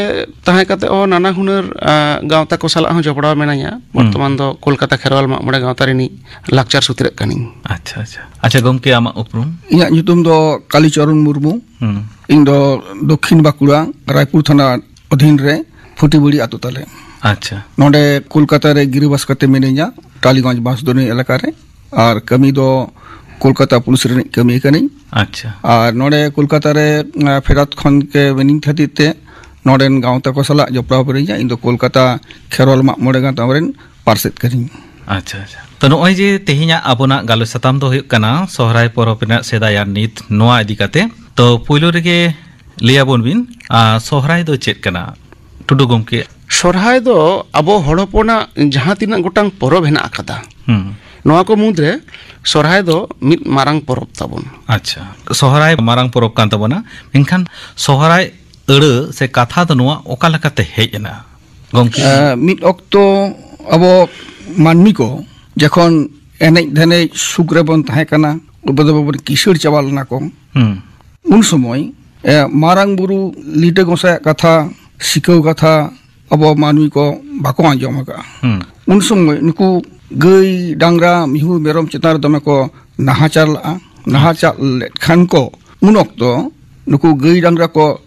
ᱛᱟᱦᱮᱸ ᱠᱟᱛᱮ ᱦᱚᱸ ᱱᱟᱱᱟ ᱦᱩᱱᱟᱹᱨ, ᱟ, ᱜᱟᱶᱛᱟ ᱠᱚ ᱥᱟᱞᱟᱜ ᱦᱚᱸ ᱡᱚᱯᱲᱟᱣ ᱢᱮᱱᱟᱹᱧᱟ᱾ ᱦᱩᱸ᱾ ᱵᱚᱨᱛᱚᱢᱟᱱ ᱫᱚ ᱠᱳᱞᱠᱟᱛᱟ ᱠᱷᱮᱨᱣᱟᱞ ᱢᱟᱜ ᱢᱚᱬᱮ ᱜᱟᱶᱛᱟ ᱨᱤᱱᱤᱡ ᱞᱟᱠᱪᱟᱨ ᱥᱩᱛᱨᱮᱫ ᱠᱟᱹᱱᱟᱹᱧ᱾ ᱟᱪᱪᱷᱟ, ᱟᱪᱪᱷᱟ᱾ ᱟᱪᱪᱷᱟ ᱜᱚᱢᱠᱮ, ᱟᱢᱟᱜ ᱩᱯᱨᱩᱢ? ᱤᱧᱟᱹᱜ ᱧᱩᱛᱩᱢ ᱫᱚ ᱠᱟᱞᱤᱪᱚᱨᱚᱱ ᱢᱩᱨᱢᱩ᱾ ᱦᱩᱸ᱾ ᱤᱧ ᱫᱚ ᱫᱚᱠᱠᱷᱤᱱ ᱵᱟᱸᱠᱩᱲᱟ, ᱨᱟᱭᱯᱩᱨ ᱛᱷᱟᱱᱟ ᱚᱫᱷᱤᱱ ᱨᱮ ᱯᱷᱩᱴᱤᱵᱟᱲᱤ ᱟᱛᱳ ᱛᱟᱞᱮ᱾ ᱟᱪᱪᱷᱟ᱾ ᱱᱚᱰᱮ ᱠᱳᱞᱠᱟᱛᱟ ᱨᱮ ᱜᱤᱨᱟᱹᱵᱟᱥ ᱠᱟᱛᱮ ᱢᱤᱱᱟᱹᱧᱟ, ᱴᱟᱞᱤᱜᱚᱸᱡᱽ ᱵᱟᱸᱥᱫᱚᱱᱤ ᱮᱞᱟᱠᱟ ᱨᱮ᱾ ᱟᱨ ᱠᱟᱹᱢᱤ ᱫᱚ ᱠᱳᱞᱠᱟᱛᱟ ᱯᱩᱞᱤᱥ ᱨᱤᱱᱤᱡ ᱠᱟᱹᱢᱤ ᱠᱟᱹᱱᱟᱹᱧ᱾ ᱟᱪᱪᱷᱟ᱾ ᱟᱨ ᱱᱚᱰᱮ ᱠᱳᱞᱠᱟᱛᱟ ᱨᱮ, ᱟ, ᱯᱷᱮᱰᱟᱛ ᱠᱷᱚᱱ ᱜᱮ ᱢᱤᱱᱟᱹᱧ ᱠᱷᱟᱹᱛᱤᱨ ᱛᱮ ᱱᱚᱰᱮᱱ ᱜᱟᱶᱛᱟ ᱠᱚ ᱥᱟᱞᱟᱜ ᱡᱚᱯᱲᱟᱣ ᱢᱤᱱᱟᱹᱧᱟ᱾ ᱤᱧ ᱫᱚ ᱠᱳᱞᱠᱟᱛᱟ ᱠᱷᱮᱨᱣᱟᱞ ᱢᱟᱜ ᱢᱚᱬᱮ ᱜᱟᱶᱛᱟ ᱨᱮᱱ ᱯᱟᱨᱥᱮᱛ ᱠᱟᱹᱱᱟᱹᱧ᱾ ᱟᱪᱪᱷᱟ, ᱟᱪᱪᱷᱟ᱾ ᱛᱚ, ᱱᱚᱜᱼᱚᱭ ᱡᱮ ᱛᱮᱦᱮᱧᱟᱜ ᱟᱵᱚᱱᱟᱜ ᱜᱟᱞᱚᱪ ᱥᱟᱛᱟᱢ ᱫᱚ ᱦᱩᱭᱩᱜ ᱠᱟᱱᱟ ᱥᱚᱦᱨᱟᱭ ᱯᱚᱨᱚᱵᱽ ᱨᱮᱱᱟᱜ ᱥᱮᱫᱟᱭ ᱟᱨ ᱱᱤᱛ, ᱱᱚᱣᱟ ᱤᱫᱤ ᱠᱟᱛᱮ᱾ ᱛᱚ, ᱯᱩᱭᱞᱩ ᱨᱮᱜᱮ ᱞᱟᱹᱭ ᱟᱵᱚᱱ ᱵᱤᱱ, ᱟ, ᱥᱚᱦᱨᱟᱭ ᱫᱚ ᱪᱮᱫ ᱠᱟᱱᱟ? ᱴᱩᱰᱩ ᱜᱚᱢᱠᱮ᱾ ᱥᱚᱨᱦᱟᱭ ᱫᱚ ᱟᱵᱚ ᱦᱚᱲ ᱦᱚᱯᱚᱱᱟᱜ ᱡᱟᱦᱟᱸ ᱛᱤᱱᱟᱹᱜ ᱜᱚᱴᱟᱝ ᱯᱚᱨᱚᱵᱽ ᱦᱮᱱᱟᱜ ᱟᱠᱟᱫᱟ, ᱦᱩᱸ᱾ ᱱᱚᱣᱟ ᱠᱚ ᱢᱩᱫᱽᱨᱮ ᱥᱚᱨᱦᱟᱭ ᱫᱚ ᱢᱤᱫ ᱢᱟᱨᱟᱝ ᱯᱚᱨᱚᱵᱽ ᱛᱟᱵᱚᱱ᱾ ᱟᱪᱪᱷᱟ, ᱥᱚᱦᱨᱟᱭ ᱢᱟᱨᱟᱝ ᱯᱚᱨᱚᱵᱽ ᱠᱟᱱ ᱛᱟᱵᱚᱱᱟ, ᱢᱮᱱᱠᱷᱟᱱ ᱥᱚᱦᱨᱟᱭ ᱟᱹᱲᱟᱹ ᱥᱮ ᱠᱟᱛᱷᱟ ᱫᱚ ᱱᱚᱣᱟ ᱚᱠᱟ ᱞᱮᱠᱟᱛᱮ ᱦᱮᱡ ᱮᱱᱟ, ᱜᱚᱢᱠᱮ? ᱮ, ᱢᱤᱫ ᱚᱠᱛᱚ ᱟᱵᱚ ᱢᱟᱹᱱᱢᱤ ᱠᱚ ᱡᱚᱠᱷᱚᱱ ᱮᱱᱮᱡ ᱫᱷᱟᱱᱮᱡ ᱥᱩᱠ ᱨᱮᱵᱚᱱ ᱛᱟᱦᱮᱸ ᱠᱟᱱᱟ, ᱟᱵᱚ ᱫᱚ ᱵᱟᱵᱚᱱ ᱠᱤᱥᱟᱹᱲ ᱪᱟᱵᱟ ᱞᱮᱱᱟ ᱠᱚ᱾ ᱦᱩᱸ᱾ ᱩᱱ ᱥᱚᱢᱚᱭ, ᱮ, ᱢᱟᱨᱟᱝ ᱵᱩᱨᱩ ᱞᱤᱴᱟᱹ ᱜᱚᱸᱥᱟᱭᱟᱜ ᱠᱟᱛᱷᱟ, ᱥᱤᱠᱟᱹᱣ ᱠᱟᱛᱷᱟ, ᱟᱵᱚ ᱢᱟᱹᱱᱢᱤ ᱠᱚ ᱵᱟᱠᱚ ᱟᱸᱡᱚᱢ ᱟᱠᱟᱫᱼᱟ᱾ ᱦᱩᱸ᱾ ᱩᱱ ᱥᱚᱢᱚᱭ ᱱᱩᱠᱩ ᱜᱟᱹᱭ, ᱰᱟᱝᱨᱟ, ᱢᱤᱦᱩ, ᱢᱮᱨᱚᱢ ᱪᱮᱛᱟᱱ ᱨᱮ ᱫᱚᱢᱮ ᱠᱚ ᱱᱟᱦᱟᱪᱟᱨ ᱞᱟᱜᱼᱟ᱾ ᱱᱟᱦᱟᱪᱟᱨ ᱞᱮᱫ ᱠᱷᱟᱱ ᱠᱚ, ᱩᱱ ᱚᱠᱛᱚ ᱱᱩᱠᱩ ᱜᱟᱹᱭ, ᱰᱟᱝᱨᱟ ᱠᱚ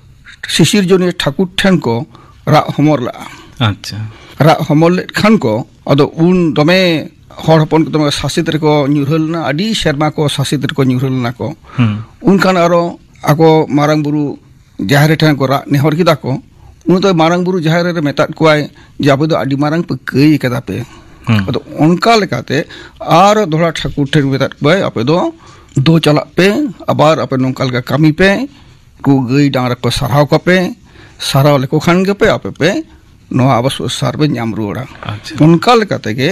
ᱥᱤᱥᱤᱨᱡᱚᱱᱤᱭᱟᱹ ᱴᱷᱟᱹᱠᱩᱨ ᱴᱷᱮᱱ ᱠᱚ ᱨᱟᱜ ᱦᱚᱢᱚᱨ ᱞᱟᱜᱼᱟ᱾ ᱟᱪᱪᱷᱟ᱾ ᱨᱟᱜ ᱦᱚᱢᱚᱨ ᱞᱮᱫ ᱠᱷᱟᱱ ᱠᱚ, ᱟᱫᱚ ᱩᱱ ᱫᱚᱢᱮ ᱦᱚᱲ ᱦᱚᱯᱚᱱ ᱠᱚ ᱫᱚᱢᱮ ᱥᱟᱥᱮᱛ ᱨᱮᱠᱚ ᱧᱩᱨᱦᱟᱹ ᱞᱮᱱᱟ, ᱟᱹᱰᱤ ᱥᱮᱨᱢᱟ ᱠᱚ ᱥᱟᱥᱮᱛ ᱨᱮᱠᱚ ᱧᱩᱨᱦᱟᱹ ᱞᱮᱱᱟ ᱠᱚ᱾ ᱦᱩᱸ᱾ ᱩᱱᱠᱷᱟᱱ ᱟᱨᱚ ᱟᱠᱚ ᱢᱟᱨᱟᱝ ᱵᱩᱨᱩ ᱡᱟᱦᱮᱨ ᱴᱷᱮᱱ ᱠᱚ ᱨᱟᱜ ᱱᱮᱦᱚᱨ ᱠᱮᱫᱟ ᱠᱚ᱾ ᱩᱱ ᱫᱚ ᱢᱟᱨᱟᱝ ᱵᱩᱨᱩ ᱡᱟᱦᱮᱨ ᱨᱮ ᱢᱮᱛᱟᱫ ᱠᱚᱣᱟᱭ ᱡᱮ, "ᱟᱯᱮ ᱫᱚ ᱟᱹᱰᱤ ᱢᱟᱨᱟᱝ ᱯᱮ ᱠᱟᱹᱭ ᱠᱟᱫᱟ ᱯᱮ᱾" ᱦᱩᱸ᱾ ᱟᱫᱚ ᱚᱱᱠᱟ ᱞᱮᱠᱟᱛᱮ ᱟᱨᱚ ᱫᱚᱦᱲᱟ ᱴᱷᱟᱹᱠᱩᱨ ᱴᱷᱮᱱ ᱢᱮᱛᱟᱫ ᱠᱚᱣᱟᱭ, "ᱟᱯᱮ ᱫᱚ ᱫᱚ ᱪᱟᱞᱟᱜ ᱯᱮ, ᱟᱵᱟᱨ ᱟᱯᱮ ᱱᱚᱝᱠᱟ ᱞᱮᱠᱟ ᱠᱟᱹᱢᱤ ᱯᱮ, ᱩᱱᱠᱩ ᱜᱟᱹᱭ ᱰᱟᱝᱨᱟ ᱠᱚ ᱥᱟᱨᱦᱟᱣ ᱠᱚᱯᱮ, ᱥᱟᱨᱦᱟᱣ ᱞᱮᱠᱚ ᱠᱷᱟᱱ ᱜᱮᱯᱮ ᱟᱯᱮ ᱯᱮ ᱱᱚᱣᱟ ᱟᱵᱚ ᱥᱚᱝᱥᱟᱨ ᱯᱮ ᱧᱟᱢ ᱨᱩᱣᱟᱹᱲᱟ᱾" ᱟᱪᱪᱷᱟ᱾ ᱚᱱᱠᱟ ᱞᱮᱠᱟ ᱛᱮᱜᱮ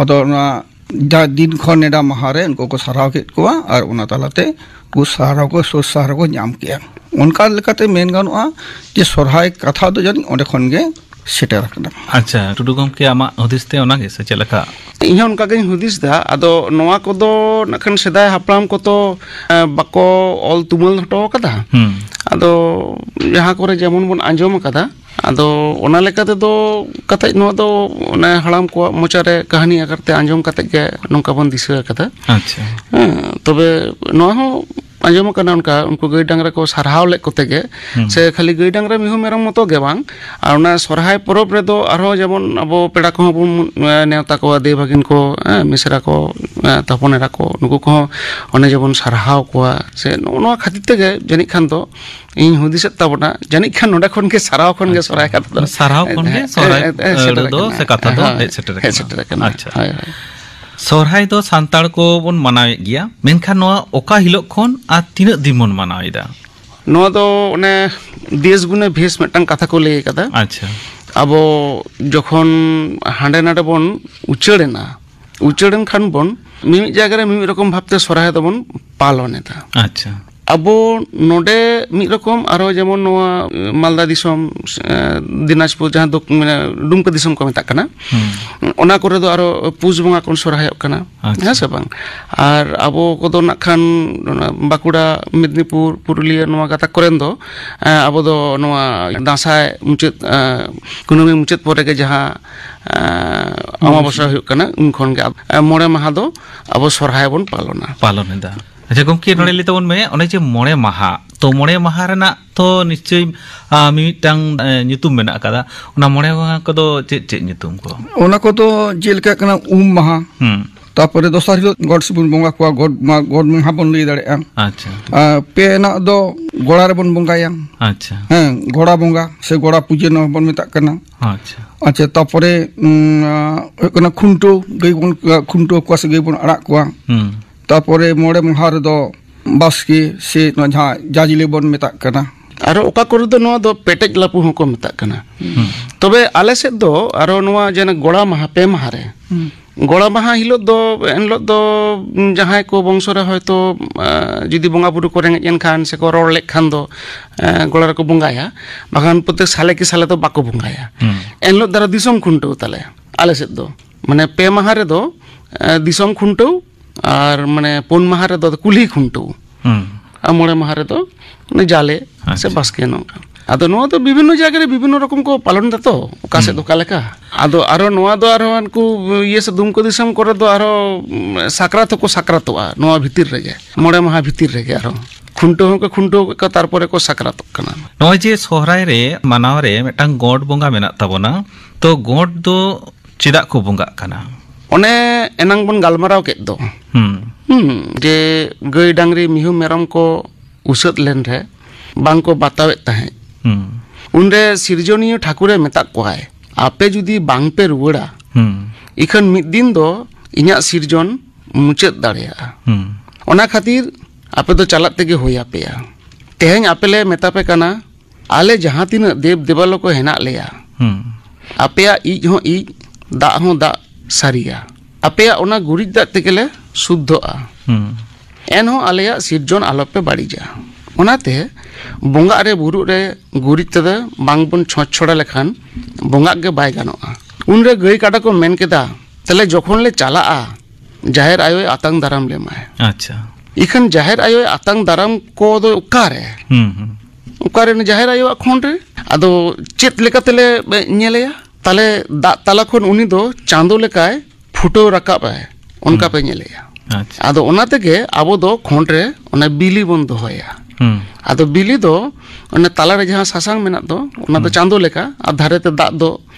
ᱟᱫᱚ ᱚᱱᱟ ᱡᱟ ᱫᱤᱱ ᱠᱷᱚᱱ ᱱᱮᱰᱟ ᱢᱟᱦᱟ ᱨᱮ ᱩᱱᱠᱩ ᱠᱚ ᱥᱟᱨᱦᱟᱣ ᱠᱮᱫ ᱠᱚᱣᱟ ᱟᱨ ᱚᱱᱟ ᱛᱟᱞᱟᱛᱮ ᱩᱱᱠᱩ ᱥᱟᱨᱦᱟᱣ ᱠᱚ, ᱥᱚᱝᱥᱟᱨ ᱠᱚ ᱧᱟᱢ ᱠᱮᱜᱼᱟ᱾ ᱚᱱᱠᱟ ᱞᱮᱠᱟᱛᱮ ᱢᱮᱱ ᱜᱟᱱᱚᱜᱼᱟ ᱡᱮ ᱥᱚᱨᱦᱟᱭ ᱠᱟᱛᱷᱟ ᱫᱚ ᱡᱟᱹᱱᱤᱡ ᱚᱸᱰᱮ ᱠᱷᱚᱱ ᱜᱮ ᱥᱮᱴᱮᱨ ᱟᱠᱟᱱᱟ᱾ ᱟᱪᱪᱷᱟ, ᱴᱩᱰᱩ ᱜᱚᱢᱠᱮ, ᱟᱢᱟᱜ ᱦᱩᱫᱤᱥ ᱛᱮ ᱚᱱᱟᱜᱮ ᱥᱮ ᱪᱮᱫ ᱞᱮᱠᱟ? ᱤᱧ ᱦᱚᱸ ᱚᱱᱠᱟ ᱜᱤᱧ ᱦᱩᱫᱤᱥ ᱮᱫᱟ᱾ ᱟᱫᱚ ᱱᱚᱣᱟ ᱠᱚᱫᱚ ᱱᱟᱜ ᱠᱷᱟᱱ ᱥᱮᱫᱟᱭ ᱦᱟᱯᱲᱟᱢ ᱠᱚᱛᱚ, ᱮ, ᱵᱟᱠᱚ ᱚᱞ ᱛᱩᱢᱟᱹᱞ ᱦᱚᱴᱚ ᱟᱠᱟᱫᱟ᱾ ᱦᱩᱸ᱾ ᱟᱫᱚ ᱡᱟᱦᱟᱸ ᱠᱚᱨᱮ ᱡᱮᱢᱚᱱ ᱵᱚᱱ ᱟᱸᱡᱚᱢ ᱟᱠᱟᱫᱟ, ᱟᱫᱚ ᱚᱱᱟ ᱞᱮᱠᱟ ᱛᱮᱫᱚ ᱠᱟᱛᱮᱡ ᱱᱚᱣᱟ ᱫᱚ ᱚᱱᱮ ᱦᱟᱲᱟᱢ ᱠᱚᱣᱟᱜ ᱢᱚᱪᱟ ᱨᱮ ᱠᱟᱹᱦᱱᱤ ᱟᱠᱟᱨ ᱛᱮ ᱟᱸᱡᱚᱢ ᱠᱟᱛᱮᱡ ᱜᱮ ᱱᱚᱝᱠᱟ ᱵᱚᱱ ᱫᱤᱥᱟᱹ ᱟᱠᱟᱫᱟ᱾ ᱟᱪᱪᱷᱟ᱾ ᱦᱮᱸ, ᱛᱚᱵᱮ ᱱᱚᱣᱟ ᱦᱚᱸ ᱟᱸᱡᱚᱢ ᱟᱠᱟᱱᱟ ᱚᱱᱠᱟ ᱩᱱᱠᱩ ᱜᱟᱹᱭ ᱰᱟᱝᱨᱟ ᱠᱚ ᱥᱟᱨᱦᱟᱣ ᱞᱮᱫ ᱠᱚᱛᱮ ᱜᱮ, ᱦᱩᱸ᱾ ᱥᱮ ᱠᱷᱟᱹᱞᱤ ᱜᱟᱹᱭ ᱰᱟᱝᱨᱟ ᱢᱤᱦᱩ ᱢᱮᱨᱚᱢ ᱢᱚᱛᱚ ᱜᱮ ᱵᱟᱝ, ᱟᱨ ᱚᱱᱟ ᱥᱚᱨᱦᱟᱭ ᱯᱚᱨᱚᱵᱽ ᱨᱮᱫᱚ ᱟᱨᱦᱚᱸ ᱡᱮᱢᱚᱱ ᱟᱵᱚ ᱯᱮᱲᱟ ᱠᱚᱦᱚᱸ ᱵᱚᱱ, ᱮ, ᱱᱮᱣᱛᱟ ᱠᱚᱣᱟ, ᱫᱟᱹᱭ ᱵᱷᱟᱹᱜᱤᱱ ᱠᱚ, ᱮ, ᱢᱤᱥᱨᱟ ᱠᱚ, ᱮ, ᱛᱟᱯᱚᱱ ᱮᱨᱟ ᱠᱚ, ᱱᱩᱠᱩ ᱠᱚᱦᱚᱸ ᱚᱱᱮ ᱡᱮᱵᱚᱱ ᱥᱟᱨᱦᱟᱣ ᱠᱚᱣᱟ, ᱥᱮ ᱱᱚᱜᱼᱚ ᱱᱚᱣᱟ ᱠᱷᱟᱹᱛᱤᱨ ᱛᱮᱜᱮ ᱡᱟᱹᱱᱤᱡ ᱠᱷᱟᱱ ᱫᱚ ᱤᱧ ᱦᱩᱫᱤᱥᱮᱫ ᱛᱟᱵᱚᱱᱟ, ᱡᱟᱹᱱᱤᱡ ᱠᱷᱟᱱ ᱱᱚᱸᱰᱮ ᱠᱷᱚᱱ ᱜᱮ ᱥᱟᱨᱦᱟᱣ ᱠᱷᱚᱱ ᱜᱮ ᱟᱪᱪᱷᱟ᱾ ᱥᱚᱨᱦᱟᱭ ᱠᱟᱛᱷᱟ ᱫᱚ, ᱥᱟᱨᱦᱟᱣ ᱠᱷᱚᱱ ᱜᱮ ᱦᱮᱸ, ᱥᱚᱨᱦᱟᱭ, ᱦᱮᱸ, ᱦᱮᱸ, ᱥᱮᱴᱮᱨ ᱟᱹᱲᱟᱹ ᱫᱚ ᱟᱠᱟᱱᱟ᱾ ᱥᱮ ᱠᱟᱛᱷᱟ ᱫᱚ ᱦᱮᱸ, ᱦᱮᱡ ᱥᱮᱴᱮᱨ ᱦᱮᱡ ᱟᱠᱟᱱᱟ᱾ ᱥᱮᱴᱮᱨ ᱟᱠᱟᱱᱟ᱾ ᱟᱪᱪᱷᱟ᱾ ᱦᱳᱭ, ᱦᱳᱭ᱾ ᱥᱚᱨᱦᱟᱭ ᱫᱚ ᱥᱟᱱᱛᱟᱲ ᱠᱚ ᱵᱚᱱ ᱢᱟᱱᱟᱣᱮᱫ ᱜᱮᱭᱟ, ᱢᱮᱱᱠᱷᱟᱱ ᱱᱚᱣᱟ ᱚᱠᱟ ᱦᱤᱞᱳᱜ ᱠᱷᱚᱱ ᱟᱨ ᱛᱤᱱᱟᱹᱜ ᱫᱤᱱ ᱵᱚᱱ ᱢᱟᱱᱟᱣ ᱮᱫᱟ? ᱱᱚᱣᱟ ᱫᱚ ᱚᱱᱮ ᱫᱮᱥ ᱜᱩᱱᱮ ᱵᱷᱮᱥ ᱢᱤᱫᱴᱟᱝ ᱠᱟᱛᱷᱟ ᱠᱚ ᱞᱟᱹᱭ ᱟᱠᱟᱫᱟ᱾ ᱟᱪᱪᱷᱟ᱾ ᱟᱵᱚ ᱡᱚᱠᱷᱚᱱ ᱦᱟᱸᱰᱮ ᱱᱟᱰᱮ ᱵᱚᱱ ᱩᱪᱟᱹᱲ ᱮᱱᱟ, ᱩᱪᱟᱹᱲ ᱮᱱ ᱠᱷᱟᱱ ᱵᱚᱱ ᱢᱤᱢᱤᱫ ᱡᱟᱭᱜᱟ ᱨᱮ ᱢᱤᱢᱤᱫ ᱨᱚᱠᱚᱢ ᱵᱷᱟᱵᱽᱛᱮ ᱥᱚᱨᱦᱟᱭ ᱫᱚᱵᱚᱱ ᱯᱟᱞᱚᱱ ᱮᱫᱟ᱾ ᱟᱪᱪᱷᱟ᱾ ᱟᱵᱚ ᱱᱚᱰᱮ ᱢᱤᱫ ᱨᱚᱠᱚᱢ, ᱟᱨᱚ ᱡᱮᱢᱚᱱ ᱱᱚᱣᱟ ᱢᱟᱞᱫᱟ ᱫᱤᱥᱚᱢ, ᱮ, ᱫᱤᱱᱟᱡᱽᱯᱩᱨ, ᱡᱟᱦᱟᱸ ᱫᱚ ᱢᱟᱱᱮ ᱰᱩᱢᱠᱟᱹ ᱫᱤᱥᱚᱢ ᱠᱚ ᱢᱮᱛᱟᱜ ᱠᱟᱱᱟ, ᱦᱩᱸ᱾ ᱚᱱᱟ ᱠᱚᱨᱮ ᱫᱚ ᱟᱨᱚ ᱯᱩᱥ ᱵᱚᱸᱜᱟ ᱠᱚ ᱥᱚᱨᱦᱟᱭᱚᱜ ᱠᱟᱱᱟ᱾ ᱟᱪᱪᱷᱟ᱾ ᱦᱮᱸ ᱥᱮ ᱵᱟᱝ? ᱟᱨ ᱟᱵᱚ ᱠᱚᱫᱚ ᱱᱟᱜ ᱠᱷᱟᱱ ᱚᱱᱟ ᱵᱟᱸᱠᱩᱲᱟ, ᱢᱮᱫᱽᱱᱤᱯᱩᱨ, ᱯᱩᱨᱩᱞᱤᱭᱟᱹ, ᱱᱚᱣᱟ ᱜᱟᱛᱟᱠ ᱠᱚᱨᱮᱱ ᱫᱚ, ᱮ, ᱟᱵᱚ ᱫᱚ ᱱᱚᱣᱟ ᱫᱟᱸᱥᱟᱭ ᱢᱩᱪᱟᱹᱫ, ᱮ, ᱠᱩᱱᱟᱹᱢᱤ ᱢᱩᱪᱟᱹᱫ ᱯᱚᱨᱮ ᱜᱮ ᱡᱟᱦᱟᱸ, ᱮ, ᱚᱢᱟᱵᱚᱥᱭᱟ ᱦᱩᱭᱩᱜ ᱠᱟᱱᱟ, ᱩᱱ ᱠᱷᱚᱱ ᱜᱮ ᱟᱵ-, ᱮ, ᱢᱚᱬᱮ ᱢᱟᱦᱟ ᱫᱚ ᱟᱵᱚ ᱥᱚᱨᱦᱟᱭ ᱵᱚᱱ ᱯᱟᱞᱚᱱᱟ᱾ ᱯᱟᱞᱚᱱ ᱮᱫᱟ᱾ ᱟᱪᱪᱷᱟ ᱜᱚᱢᱠᱮ, ᱱᱚᱰᱮ ᱞᱟᱹᱭ ᱛᱟᱵᱚᱱ ᱢᱮ, ᱚᱱᱮ ᱡᱮ ᱢᱚᱬᱮ ᱢᱟᱦᱟ, ᱛᱚ ᱢᱚᱬᱮ ᱢᱟᱦᱟ ᱨᱮᱱᱟᱜ ᱛᱚ ᱱᱤᱥᱪᱚᱭ, ᱟ, ᱢᱤᱢᱤᱫᱴᱟᱝ, ᱮ, ᱧᱩᱛᱩᱢ ᱢᱮᱱᱟᱜ ᱟᱠᱟᱫᱟ᱾ ᱚᱱᱟ ᱢᱚᱬᱮ ᱢᱟᱦᱟ ᱠᱚᱫᱚ ᱪᱮᱫ ᱪᱮᱫ ᱧᱩᱛᱩᱢ ᱠᱚ? ᱚᱱᱟ ᱠᱚᱫᱚ ᱡᱮᱞᱮᱠᱟ ᱠᱟᱱᱟ ᱩᱢ ᱢᱟᱦᱟ, ᱦᱩᱸ᱾ ᱛᱟᱯᱚᱨᱮ ᱫᱚᱥᱟᱨ ᱦᱤᱞᱳᱜ ᱜᱚᱰ ᱥᱮᱫ ᱵᱚᱱ ᱵᱚᱸᱜᱟ ᱠᱚᱣᱟ, ᱜᱚᱰ ᱢᱟ, ᱜᱚᱰ ᱢᱟᱦᱟ ᱵᱚᱱ ᱞᱟᱹᱭ ᱫᱟᱲᱮᱭᱟᱜᱼᱟ᱾ ᱟᱪᱪᱷᱟ᱾ ᱟᱨ ᱯᱮ ᱟᱱᱟᱜ ᱫᱚ ᱜᱚᱲᱟ ᱨᱮᱵᱚᱱ ᱵᱚᱸᱜᱟᱭᱟ᱾ ᱟᱪᱪᱷᱟ᱾ ᱦᱮᱸ, ᱜᱚᱲᱟ ᱵᱚᱸᱜᱟ ᱥᱮ ᱜᱚᱲᱟ ᱯᱩᱡᱟᱹ ᱱᱚᱣᱟ ᱵᱚᱱ ᱢᱮᱛᱟᱜ ᱠᱟᱱᱟ᱾ ᱟᱪᱪᱷᱟ᱾ ᱟᱪᱪᱷᱟ, ᱛᱟᱯᱚᱨᱮ, ᱩᱸ, ᱟᱸ, ᱦᱩᱭᱩᱜ ᱠᱟᱱᱟ ᱠᱷᱩᱱᱴᱟᱹᱣ, ᱜᱟᱹᱭ ᱵᱚᱱ ᱠᱷᱩᱱᱴᱟᱹᱣ ᱠᱚᱣᱟ ᱥᱮ ᱜᱟᱹᱭ ᱵᱚᱱ ᱟᱲᱟᱜ ᱠᱚᱣᱟ᱾ ᱦᱩᱸ᱾ ᱛᱟᱯᱚᱨᱮ ᱢᱚᱬᱮ ᱢᱟᱦᱟ ᱨᱮᱫᱚ ᱵᱟᱥᱠᱮ ᱥᱮ ᱱᱚᱣᱟ ᱡᱟᱦᱟᱸ ᱡᱟᱡᱽᱞᱮ ᱵᱚᱱ ᱢᱮᱛᱟᱜ ᱠᱟᱱᱟ᱾ ᱟᱨᱚ ᱚᱠᱟ ᱠᱚᱨᱮ ᱫᱚ ᱱᱚᱣᱟ ᱫᱚ ᱯᱮᱴᱮᱡ ᱞᱟᱹᱯᱩ ᱦᱚᱸᱠᱚ ᱢᱮᱛᱟᱜ ᱠᱟᱱᱟ᱾ ᱛᱚᱵᱮ ᱟᱞᱮ ᱥᱮᱫ ᱫᱚ ᱟᱨᱚ ᱱᱚᱣᱟ ᱡᱮ ᱜᱚᱲᱟ ᱢᱟᱦᱟ, ᱯᱮ ᱢᱟᱦᱟ ᱨᱮ, ᱜᱚᱲᱟ ᱢᱟᱦᱟ ᱦᱤᱞᱳᱜ ᱫᱚ, ᱮᱱᱦᱤᱞᱳᱜ ᱫᱚ ᱡᱟᱦᱟᱸᱭ ᱠᱚ ᱵᱚᱝᱥᱚ ᱨᱮ ᱦᱚᱭᱛᱳ, ᱮ, ᱡᱩᱫᱤ ᱵᱚᱸᱜᱟ ᱵᱩᱨᱩ ᱠᱚ ᱨᱮᱸᱜᱮᱡ ᱮᱱᱠᱷᱟᱱ ᱥᱮᱠᱚ ᱨᱚᱲ ᱞᱮᱫ ᱠᱷᱟᱱ ᱫᱚ, ᱮ, ᱜᱚᱲᱟ ᱨᱮᱠᱚ ᱵᱚᱸᱜᱟᱭᱟ, ᱵᱟᱠᱷᱟᱱ ᱯᱨᱚᱛᱮᱠ ᱥᱟᱞᱮ ᱠᱤ ᱥᱟᱞᱮ ᱫᱚ ᱵᱟᱠᱚ ᱵᱚᱸᱜᱟᱭᱟ᱾ ᱦᱩᱸ᱾ ᱮᱱᱦᱤᱞᱳᱜ ᱫᱚ ᱟᱨᱚ ᱫᱤᱥᱚᱢ ᱠᱷᱩᱱᱴᱟᱹᱣ ᱛᱟᱞᱮ ᱟᱞᱮ ᱥᱮᱫ ᱫᱚ, ᱢᱟᱱᱮ ᱯᱮ ᱢᱟᱦᱟ ᱨᱮᱫᱚ, ᱮ, ᱫᱤᱥᱚᱢ ᱠᱷᱩᱱᱴᱟᱹᱣ, ᱟᱨ ᱢᱟᱱᱮ ᱯᱩᱱ ᱢᱟᱦᱟ ᱨᱮᱫᱚ ᱠᱩᱞᱦᱤ ᱠᱷᱩᱱᱴᱟᱹᱣ, ᱦᱩᱸ᱾ ᱟᱨ ᱢᱚᱬᱮ ᱢᱟᱦᱟ ᱨᱮᱫᱚ ᱚᱱᱮ ᱡᱟᱞᱮ ᱥᱮ ᱟᱪᱪᱷᱟ᱾ ᱵᱟᱥᱠᱮ, ᱱᱚᱝᱠᱟ᱾ ᱟᱫᱚ ᱱᱚᱣᱟ ᱫᱚ ᱵᱤᱵᱷᱤᱱᱱᱚ ᱡᱟᱭᱜᱟ ᱨᱮ ᱵᱤᱵᱷᱤᱱᱱᱚ ᱨᱚᱠᱚᱢ ᱠᱚ ᱯᱟᱞᱚᱱ ᱮᱫᱟ ᱛᱚ, ᱚᱠᱟ ᱥᱮᱫ ᱦᱩᱸ᱾ ᱚᱠᱟ ᱞᱮᱠᱟ᱾ ᱟᱫᱚ ᱟᱨᱚ ᱱᱚᱣᱟ ᱫᱚ ᱟᱨᱦᱚᱸ ᱩᱱᱠᱩ ᱤᱭᱟᱹ ᱥᱮ ᱫᱩᱢᱠᱟᱹ ᱫᱤᱥᱚᱢ ᱠᱚᱨᱮ ᱫᱚ ᱟᱨᱦᱚᱸ, ᱩᱢ, ᱥᱟᱠᱨᱟᱛ ᱦᱚᱸᱠᱚ ᱥᱟᱠᱨᱟᱛᱚᱜᱼᱟ ᱱᱚᱣᱟ ᱵᱷᱤᱛᱤᱨ ᱨᱮᱜᱮ, ᱢᱚᱬᱮ ᱢᱟᱦᱟ ᱵᱷᱤᱛᱤᱨ ᱨᱮᱜᱮ ᱟᱨᱦᱚᱸ ᱠᱷᱩᱱᱴᱟᱹᱣ ᱦᱚᱸᱠᱚ ᱠᱷᱩᱱᱴᱟᱹᱣ ᱠᱮᱫ ᱠᱚᱣᱟ, ᱛᱟᱨᱯᱚᱨᱮ ᱠᱚ ᱥᱟᱠᱨᱟᱛᱚᱜ ᱠᱟᱱᱟ᱾ ᱱᱚᱜᱼᱚᱭ ᱡᱮ ᱥᱚᱦᱨᱟᱭ ᱨᱮ ᱢᱟᱱᱟᱣ ᱨᱮ ᱢᱤᱫᱴᱟᱝ ᱜᱚᱰ ᱵᱚᱸᱜᱟ ᱢᱮᱱᱟᱜ ᱛᱟᱵᱚᱱᱟ, ᱛᱚ ᱜᱚᱰ ᱫᱚ ᱪᱮᱫᱟᱜ ᱠᱚ ᱵᱚᱸᱜᱟᱜ ᱠᱟᱱᱟ? ᱚᱱᱮ ᱮᱱᱟᱝ ᱵᱚᱱ ᱜᱟᱞᱢᱟᱨᱟᱣ ᱠᱮᱫ ᱫᱚ, ᱦᱩᱸ᱾ ᱦᱩᱸ, ᱡᱮ ᱜᱟᱹᱭ ᱰᱟᱝᱨᱤ ᱢᱤᱦᱩ ᱢᱮᱨᱚᱢ ᱠᱚ ᱩᱥᱟᱹᱫ ᱞᱮᱱ ᱨᱮ ᱵᱟᱝ ᱠᱚ ᱵᱟᱛᱟᱣᱮᱫ ᱛᱟᱦᱮᱸᱫ, ᱦᱩᱸ᱾ ᱩᱱᱨᱮ ᱥᱤᱨᱡᱚᱱᱤᱭᱟᱹ ᱴᱷᱟᱹᱠᱩᱨᱮ ᱢᱮᱛᱟᱜ ᱠᱚᱣᱟᱭ, "ᱟᱯᱮ ᱡᱩᱫᱤ ᱵᱟᱝ ᱯᱮ ᱨᱩᱣᱟᱹᱲᱟ, ᱦᱩᱸ᱾ ᱤᱠᱷᱟᱹᱱ ᱢᱤᱫ ᱫᱤᱱ ᱫᱚ ᱤᱧᱟᱹᱜ ᱥᱤᱨᱡᱚᱱ ᱢᱩᱪᱟᱹᱫ ᱫᱟᱲᱮᱭᱟᱜᱼᱟ᱾ ᱦᱩᱸ᱾ ᱚᱱᱟ ᱠᱷᱟᱹᱛᱤᱨ ᱟᱯᱮ ᱫᱚ ᱪᱟᱞᱟᱜ ᱛᱮᱜᱮ ᱦᱩᱭ ᱟᱯᱮᱭᱟ᱾ ᱛᱮᱦᱮᱧ ᱟᱯᱮ ᱞᱮ ᱢᱮᱛᱟ ᱯᱮ ᱠᱟᱱᱟ, ᱟᱞᱮ ᱡᱟᱦᱟᱸ ᱛᱤᱱᱟᱹᱜ ᱫᱮᱵ ᱫᱮᱵᱟᱞᱚ ᱠᱚ ᱦᱮᱱᱟᱜ ᱞᱮᱭᱟ, ᱦᱩᱸ᱾ ᱟᱯᱮᱭᱟᱜ ᱤᱡ ᱦᱚᱸ ᱤᱡ, ᱫᱟᱜ ᱦᱚᱸ ᱫᱟᱜ ᱥᱟᱹᱨᱤᱭᱟ᱾ ᱟᱯᱮᱭᱟᱜ ᱚᱱᱟ ᱜᱩᱨᱤᱡ ᱫᱟᱜ ᱛᱮᱜᱮᱞᱮ ᱥᱩᱫᱽᱫᱷᱚᱜᱼᱟ᱾ ᱦᱩᱸ᱾ ᱮᱱᱦᱚᱸ ᱟᱞᱮᱭᱟᱜ ᱥᱤᱨᱡᱚᱱ ᱟᱞᱚᱯᱮ ᱵᱟᱹᱲᱤᱡᱟ᱾ ᱚᱱᱟᱛᱮ ᱵᱚᱸᱜᱟᱜ ᱨᱮ ᱵᱩᱨᱩᱜ ᱨᱮ ᱜᱩᱨᱤᱡ ᱛᱮᱫᱚ ᱵᱟᱝᱵᱚᱱ ᱪᱷᱚᱸᱪ ᱪᱷᱚᱲᱟ ᱞᱮᱠᱷᱟᱱ ᱵᱚᱸᱜᱟᱜ ᱜᱮ ᱵᱟᱭ ᱜᱟᱱᱚᱜᱼᱟ᱾ ᱩᱱᱨᱮ ᱜᱟᱹᱭ ᱠᱟᱰᱟ ᱠᱚ ᱢᱮᱱ ᱠᱮᱫᱟ, "ᱛᱟᱦᱞᱮ ᱡᱚᱠᱷᱚᱱ ᱞᱮ ᱪᱟᱞᱟᱜᱼᱟ, ᱡᱟᱦᱮᱨ ᱟᱭᱳᱭ ᱟᱛᱟᱝ ᱫᱟᱨᱟᱢ ᱞᱮᱢᱟᱭ᱾" ᱟᱪᱪᱷᱟ᱾ ᱤᱠᱷᱟᱹᱱ ᱡᱟᱦᱮᱨ ᱟᱭᱳᱭ ᱟᱛᱟᱝ ᱫᱟᱨᱟᱢ ᱠᱚᱫᱚ ᱚᱠᱟᱨᱮ? ᱦᱩᱸ, ᱦᱩᱸ᱾ ᱚᱠᱟᱨᱮ ᱡᱟᱦᱮᱨ ᱟᱭᱳᱣᱟᱜ ᱠᱷᱚᱸᱰ ᱨᱮ? ᱟᱫᱚ ᱪᱮᱫ ᱞᱮᱠᱟ ᱛᱮᱞᱮ ᱧᱮᱞᱮᱭᱟ? ᱛᱟᱦᱞᱮ ᱫᱟᱜ ᱛᱟᱞᱟ ᱠᱷᱚᱱ ᱩᱱᱤ ᱫᱚ ᱪᱟᱸᱫᱚ ᱞᱮᱠᱟᱭ ᱯᱷᱩᱴᱟᱹᱣ ᱨᱟᱠᱟᱵ ᱟᱭ, ᱚᱱᱠᱟ ᱦᱩᱸ᱾ ᱯᱮ ᱧᱮᱞᱮᱭᱟ᱾ ᱟᱪᱪᱷᱟ᱾ ᱟᱫᱚ ᱚᱱᱟ ᱛᱮᱜᱮ ᱟᱵᱚ ᱫᱚ ᱠᱷᱚᱸᱰ ᱨᱮ ᱚᱱᱟ ᱵᱤᱞᱤ ᱵᱚᱱ ᱫᱚᱦᱚᱭᱟ᱾ ᱦᱩᱸ᱾ ᱟᱫᱚ ᱵᱤᱞᱤ ᱫᱚ ᱚᱱᱮ ᱛᱟᱞᱟᱨᱮ ᱡᱟᱦᱟᱸ ᱥᱟᱥᱟᱝ ᱢᱮᱱᱟᱜ ᱫᱚ, ᱚᱱᱟ ᱫᱚ ᱦᱩᱸ᱾ ᱪᱟᱸᱫᱚ ᱞᱮᱠᱟ, ᱟᱨ ᱫᱷᱟᱨᱮ ᱛᱮ ᱫᱟᱜ ᱫᱚ,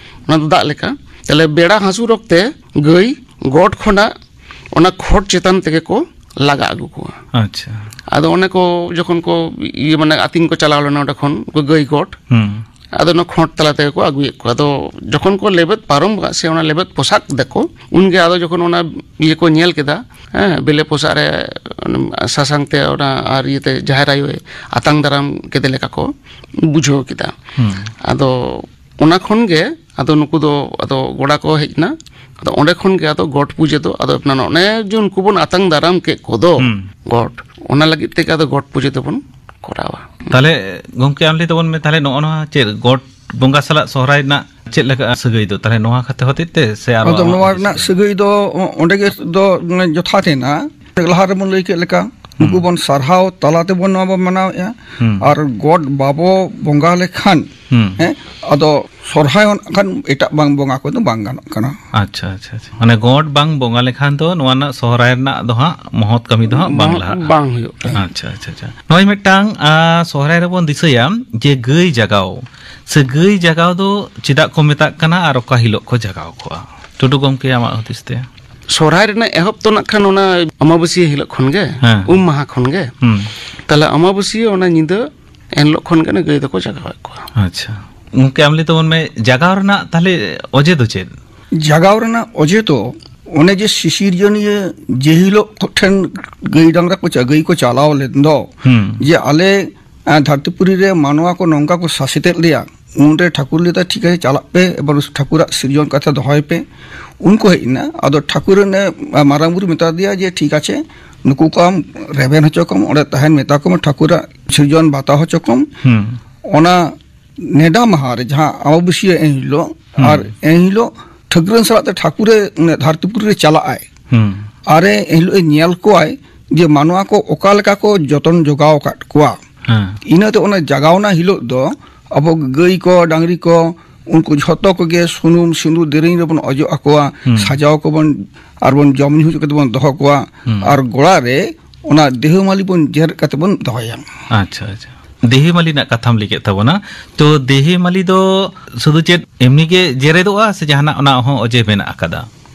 ᱚᱱᱟ ᱫᱚ ᱫᱟᱜ ᱞᱮᱠᱟ᱾ ᱛᱟᱦᱞᱮ ᱵᱮᱲᱟ ᱦᱟᱹᱥᱩᱨ ᱚᱠᱛᱮ ᱜᱟᱹᱭ ᱜᱚᱴ ᱠᱷᱚᱱᱟᱜ ᱚᱱᱟ ᱠᱷᱚᱸᱰ ᱪᱮᱛᱟᱱ ᱛᱮᱜᱮ ᱠᱚ ᱞᱟᱜᱟ ᱟᱹᱜᱩ ᱠᱚᱣᱟ᱾ ᱟᱪᱪᱷᱟ᱾ ᱟᱫᱚ ᱚᱱᱮ ᱠᱚ ᱡᱚᱠᱷᱚᱱ ᱠᱚ ᱤᱭᱟᱹ ᱢᱟᱱᱮ ᱟᱹᱛᱤᱧ ᱠᱚ ᱪᱟᱞᱟᱣ ᱞᱮᱱᱟ ᱚᱸᱰᱮ ᱠᱷᱚᱱ ᱩᱱᱠᱩ ᱜᱟᱹᱭ ᱜᱚᱴ, ᱦᱩᱸ᱾ ᱟᱫᱚ ᱚᱱᱟ ᱠᱷᱚᱸᱰ ᱛᱟᱞᱟ ᱛᱮᱜᱮ ᱠᱚ ᱟᱹᱜᱩᱭᱮᱫ ᱠᱚᱣᱟ᱾ ᱟᱫᱚ ᱡᱚᱠᱷᱚᱱ ᱠᱚ ᱞᱮᱵᱮᱫ ᱯᱟᱨᱚᱢ ᱠᱟᱜ ᱥᱮ ᱚᱱᱟ ᱞᱮᱵᱮᱫ ᱯᱚᱥᱟᱜ ᱫᱟᱠᱚ, ᱩᱱᱜᱮ ᱟᱫᱚ ᱡᱚᱠᱷᱚᱱ ᱚᱱᱟ ᱤᱭᱟᱹ ᱠᱚ ᱧᱮᱞ ᱠᱮᱫᱟ, ᱦᱮᱸ, ᱵᱮᱞᱮ ᱯᱚᱥᱟᱜ ᱨᱮ ᱥᱟᱥᱟᱝ ᱛᱮ ᱚᱱᱟ ᱟᱨ ᱤᱭᱟᱹᱛᱮ ᱡᱟᱦᱮᱨ ᱟᱭᱳᱭ ᱟᱛᱟᱝ ᱫᱟᱨᱟᱢ ᱠᱮᱫᱮ ᱞᱮᱠᱟ ᱠᱚ ᱵᱩᱡᱷᱟᱹᱣ ᱠᱮᱫᱟ᱾ ᱦᱩᱸ᱾ ᱟᱫᱚ ᱚᱱᱟ ᱠᱷᱚᱱ ᱜᱮ ᱟᱫᱚ ᱱᱩᱠᱩ ᱫᱚ ᱟᱫᱚ ᱜᱚᱰᱟ ᱠᱚ ᱦᱮᱡ ᱮᱱᱟ᱾ ᱟᱫᱚ ᱚᱸᱰᱮ ᱠᱷᱚᱱ ᱜᱮ ᱟᱫᱚ ᱜᱚᱴ ᱯᱩᱡᱟᱹ ᱫᱚ ᱟᱫᱚ ᱚᱱᱮ ᱡᱮ ᱩᱱᱠᱩ ᱵᱚᱱ ᱟᱛᱟᱝ ᱫᱟᱨᱟᱢ ᱠᱮᱫ ᱠᱚᱫᱚ ᱦᱩᱸ᱾ ᱜᱚᱴ, ᱚᱱᱟ ᱞᱟᱹᱜᱤᱫ ᱛᱮᱜᱮ ᱟᱫᱚ ᱜᱚᱴ ᱯᱩᱡᱟᱹ ᱫᱚᱵᱚᱱ ᱠᱚᱨᱟᱣᱟ᱾ ᱛᱟᱦᱞᱮ ᱜᱚᱢᱠᱮ, ᱟᱢ ᱞᱟᱹᱭ ᱛᱟᱵᱚᱱ ᱢᱮ, ᱛᱟᱦᱞᱮ ᱱᱚᱜᱼᱚ ᱱᱚᱣᱟ ᱪᱮᱫ ᱜᱚᱴ ᱵᱚᱸᱜᱟ ᱥᱟᱞᱟᱜ ᱥᱚᱦᱨᱟᱭ ᱨᱮᱱᱟᱜ ᱪᱮᱫ ᱞᱮᱠᱟ ᱥᱟᱹᱜᱟᱹᱭ ᱫᱚ? ᱛᱟᱦᱞᱮ ᱱᱚᱣᱟ ᱠᱷᱟᱹᱛᱤᱨ ᱦᱚᱛᱮᱡ ᱛᱮ ᱥᱮ ᱟᱨᱚ ᱟᱫᱚ ᱟᱢᱟᱜ ᱱᱚᱣᱟ ᱦᱩᱫᱤᱥ ᱨᱮᱱᱟᱜ ᱛᱮ? ᱥᱟᱹᱜᱟᱹᱭ ᱫᱚ ᱚᱸᱰᱮ ᱜᱮ ᱫᱚ ᱡᱚᱛᱷᱟᱛ ᱮᱱᱟ᱾ ᱞᱟᱦᱟ ᱨᱮᱵᱚᱱ ᱞᱟᱹᱭ ᱠᱮᱫ ᱞᱮᱠᱟ, ᱦᱩᱸ᱾ ᱱᱩᱠᱩ ᱵᱚᱱ ᱥᱟᱨᱦᱟᱣ ᱛᱟᱞᱟ ᱛᱮᱵᱚᱱ ᱱᱚᱣᱟ ᱵᱚᱱ ᱢᱟᱱᱟᱣᱮᱫᱼᱟ᱾ ᱦᱩᱸ᱾ ᱟᱨ ᱜᱚᱴ ᱵᱟᱵᱚ ᱵᱚᱸᱜᱟ ᱞᱮᱠᱷᱟᱱ, ᱦᱩᱸ᱾ ᱦᱮᱸ, ᱟᱫᱚ ᱥᱚᱨᱦᱟᱭ ᱦᱚᱸ ᱱᱟᱜ ᱠᱷᱟᱱ ᱮᱴᱟᱜ ᱵᱟᱝ ᱵᱚᱸᱜᱟ ᱠᱚᱫᱚ ᱵᱟᱝ ᱜᱟᱱᱚᱜ ᱠᱟᱱᱟ᱾ ᱟᱪᱪᱷᱟ, ᱟᱪᱪᱷᱟ, ᱟᱪᱪᱷᱟ᱾ ᱢᱟᱱᱮ ᱜᱚᱴ ᱵᱟᱝ ᱵᱚᱸᱜᱟ ᱞᱮᱠᱷᱟᱱ ᱫᱚ ᱱᱚᱣᱟ ᱨᱮᱱᱟᱜ ᱥᱚᱦᱨᱟᱭ ᱨᱮᱱᱟᱜ ᱫᱚ ᱦᱟᱸᱜ ᱢᱚᱦᱚᱛ ᱠᱟᱹᱢᱤ ᱫᱚ ᱦᱟᱸᱜ ᱵᱟᱝ ᱵᱟᱝ, ᱞᱟᱦᱟᱜᱼᱟ᱾ ᱵᱟᱝ ᱦᱩᱭᱩᱜ ᱠᱟᱱᱟ᱾ ᱟᱪᱪᱷᱟ, ᱟᱪᱪᱷᱟ, ᱟᱪᱪᱷᱟ᱾ ᱱᱚᱜᱼᱚᱭ ᱢᱤᱫᱴᱟᱝ, ᱟ, ᱥᱚᱦᱨᱟᱭ ᱨᱮᱵᱚᱱ ᱫᱤᱥᱟᱹᱭᱟ ᱡᱮ ᱜᱟᱹᱭ ᱡᱟᱜᱟᱣ ᱥᱮ ᱜᱟᱹᱭ ᱡᱟᱜᱟᱣ ᱫᱚ ᱪᱮᱫᱟᱜ ᱠᱚ ᱢᱮᱛᱟᱜ ᱠᱟᱱᱟ ᱟᱨ ᱚᱠᱟ ᱦᱤᱞᱳᱜ ᱠᱚ ᱡᱟᱜᱟᱣ ᱠᱚᱣᱟ? ᱴᱩᱰᱩ ᱜᱚᱢᱠᱮ, ᱟᱢᱟᱜ ᱦᱩᱫᱤᱥ ᱛᱮ? ᱥᱚᱦᱨᱟᱭ ᱨᱮᱱᱟᱜ ᱮᱦᱚᱵ ᱛᱚ ᱱᱟᱜ ᱠᱷᱟᱱ ᱚᱱᱟ ᱟᱢᱟᱵᱟᱹᱥᱭᱟᱹ ᱦᱤᱞᱳᱜ ᱠᱷᱚᱱ ᱜᱮ, ᱦᱮᱸ᱾ ᱩᱢ ᱢᱟᱦᱟ ᱠᱷᱚᱱ ᱜᱮ᱾ ᱦᱩᱸ᱾ ᱛᱟᱦᱞᱮ ᱟᱢᱟᱵᱟᱹᱥᱭᱟᱹ ᱚᱱᱟ ᱧᱤᱫᱟᱹ ᱮᱱ ᱦᱤᱞᱳᱜ ᱠᱷᱚᱱ ᱜᱮ ᱚᱱᱟ ᱜᱟᱹᱭ ᱫᱚᱠᱚ ᱡᱟᱜᱟᱣᱮᱫ ᱠᱚᱣᱟ᱾ ᱟᱪᱪᱷᱟ᱾ ᱜᱚᱢᱠᱮ, ᱟᱢ ᱞᱟᱹᱭ ᱛᱟᱵᱚᱱ ᱢᱮ, ᱡᱟᱜᱟᱣ ᱨᱮᱱᱟᱜ ᱛᱟᱦᱞᱮ ᱚᱡᱮ ᱫᱚ ᱪᱮᱫ? ᱡᱟᱜᱟᱣ ᱨᱮᱱᱟᱜ ᱚᱡᱮ ᱫᱚ ᱚᱱᱮ ᱡᱮ ᱥᱤᱥᱤᱨᱡᱟᱹᱱᱤᱭᱟᱹ ᱡᱮ ᱦᱤᱞᱳᱜ ᱴᱷᱮᱱ ᱜᱟᱹᱭ ᱰᱟᱝᱨᱟ ᱠᱚ ᱪᱟ-, ᱜᱟᱹᱭ ᱠᱚ ᱪᱟᱞᱟᱣ ᱞᱮᱱ ᱫᱚ, ᱦᱩᱸ᱾ ᱡᱮ ᱟᱞᱮ, ᱟ, ᱫᱷᱟᱹᱨᱛᱤᱯᱩᱨᱤ ᱨᱮ ᱢᱟᱱᱣᱟ ᱠᱚ ᱱᱚᱝᱠᱟ ᱠᱚ ᱥᱟᱥᱮᱛᱮᱫ ᱞᱮᱭᱟ, ᱩᱱᱨᱮ ᱴᱷᱟᱹᱠᱩᱨ ᱞᱟᱹᱭ ᱫᱟ, "ᱴᱷᱤᱠ ᱟᱪᱷᱮ, ᱪᱟᱞᱟᱜ ᱯᱮ, ᱮᱵᱟᱨ ᱴᱷᱟᱹᱠᱩᱨᱟᱜ ᱥᱤᱨᱡᱚᱱ ᱠᱟᱛᱷᱟ ᱫᱚᱦᱚᱭ ᱯᱮ᱾" ᱩᱱᱠᱩ ᱦᱮᱡ ᱮᱱᱟ᱾ ᱟᱫᱚ ᱴᱷᱟᱹᱠᱩᱨ ᱨᱮᱱ, ᱮ, ᱢᱟᱨᱟᱝ ᱵᱩᱨᱩ ᱢᱮᱛᱟ ᱫᱮᱭᱟ ᱡᱮ, "ᱴᱷᱤᱠ ᱟᱪᱷᱮ, ᱱᱩᱠᱩ ᱠᱚ ᱟᱢ ᱨᱮᱵᱮᱱ ᱦᱚᱪᱚ ᱠᱚᱢ, ᱚᱸᱰᱮ ᱛᱟᱦᱮᱱ ᱢᱮᱛᱟ ᱠᱚᱢ, ᱴᱷᱟᱹᱠᱩᱨᱟᱜ ᱥᱤᱨᱡᱚᱱ ᱵᱟᱛᱟᱣ ᱦᱚᱪᱚ ᱠᱚᱢ᱾" ᱦᱩᱸ᱾ ᱚᱱᱟ ᱱᱮᱰᱟ ᱢᱟᱦᱟ ᱨᱮ, ᱡᱟᱦᱟᱸ ᱟᱢᱵᱟᱵᱟᱹᱥᱭᱟᱹ ᱮᱱ ᱦᱤᱞᱳᱜ, ᱦᱩᱸ᱾ ᱟᱨ ᱮᱱ ᱦᱤᱞᱳᱜ ᱴᱷᱟᱹᱠᱨᱟᱹᱱ ᱥᱟᱞᱟᱜ ᱛᱮ ᱴᱷᱟᱹᱠᱩᱨᱮ, ᱚᱱᱮ, ᱫᱷᱟᱹᱨᱛᱤᱯᱩᱨᱤ ᱨᱮ ᱪᱟᱞᱟᱜ ᱟᱭ᱾ ᱦᱩᱸ᱾ ᱟᱨ ᱮ ᱮᱱ ᱦᱤᱞᱳᱜ ᱮ ᱧᱮᱞ ᱠᱚᱣᱟᱭ ᱡᱮ ᱢᱟᱱᱣᱟ ᱠᱚ ᱚᱠᱟ ᱞᱮᱠᱟ ᱠᱚ ᱡᱚᱛᱚᱱ ᱡᱚᱜᱟᱣ ᱟᱠᱟᱫ ᱠᱚᱣᱟ᱾ ᱦᱮᱸ᱾ ᱤᱱᱟᱹᱛᱮ ᱚᱱᱟ ᱡᱟᱜᱟᱣᱱᱟ ᱦᱤᱞᱳᱜ ᱫᱚ ᱟᱵᱚ ᱜᱟᱹᱭ ᱠᱚ, ᱰᱟᱝᱨᱤ ᱠᱚ, ᱩᱱᱠᱩ ᱡᱷᱚᱛᱚ ᱠᱚᱜᱮ ᱥᱩᱱᱩᱢ, ᱥᱤᱸᱫᱩᱨ, ᱫᱮᱨᱮᱧ ᱨᱮᱵᱚᱱ ᱚᱡᱚᱜ ᱟᱠᱚᱣᱟ, ᱦᱩᱸ᱾ ᱥᱟᱡᱟᱣ ᱠᱚᱵᱚᱱ, ᱟᱨ ᱵᱚᱱ ᱡᱚᱢ ᱧᱩ ᱦᱚᱪᱚ ᱠᱟᱛᱮ ᱵᱚᱱ ᱫᱚᱦᱚ ᱠᱚᱣᱟ᱾ ᱦᱩᱸ᱾ ᱟᱨ ᱜᱚᱲᱟ ᱨᱮ ᱚᱱᱟ ᱫᱮᱦᱮ ᱢᱟᱹᱞᱤ ᱵᱚᱱ ᱡᱮᱨᱮᱫ ᱠᱟᱛᱮ ᱵᱚᱱ ᱫᱚᱦᱚᱭᱟ᱾ ᱟᱪᱪᱷᱟ, ᱟᱪᱪᱷᱟ᱾ ᱫᱮᱦᱮ ᱢᱟᱹᱞᱤ ᱨᱮᱱᱟᱜ ᱠᱟᱛᱷᱟᱢ ᱞᱟᱹᱭ ᱠᱮᱫ ᱛᱟᱵᱚᱱᱟ᱾ ᱛᱚ, ᱫᱮᱦᱮ ᱢᱟᱹᱞᱤ ᱫᱚ ᱥᱩᱫᱷᱩ ᱪᱮᱫ ᱮᱢᱱᱤ ᱜᱮ ᱡᱮᱨᱮᱫᱚᱜᱼᱟ, ᱥᱮ ᱡᱟᱦᱟᱱᱟᱜ ᱚᱱᱟ ᱦᱚᱸ ᱚᱡᱮ ᱢᱮᱱᱟᱜ ᱟᱠᱟᱫᱟ?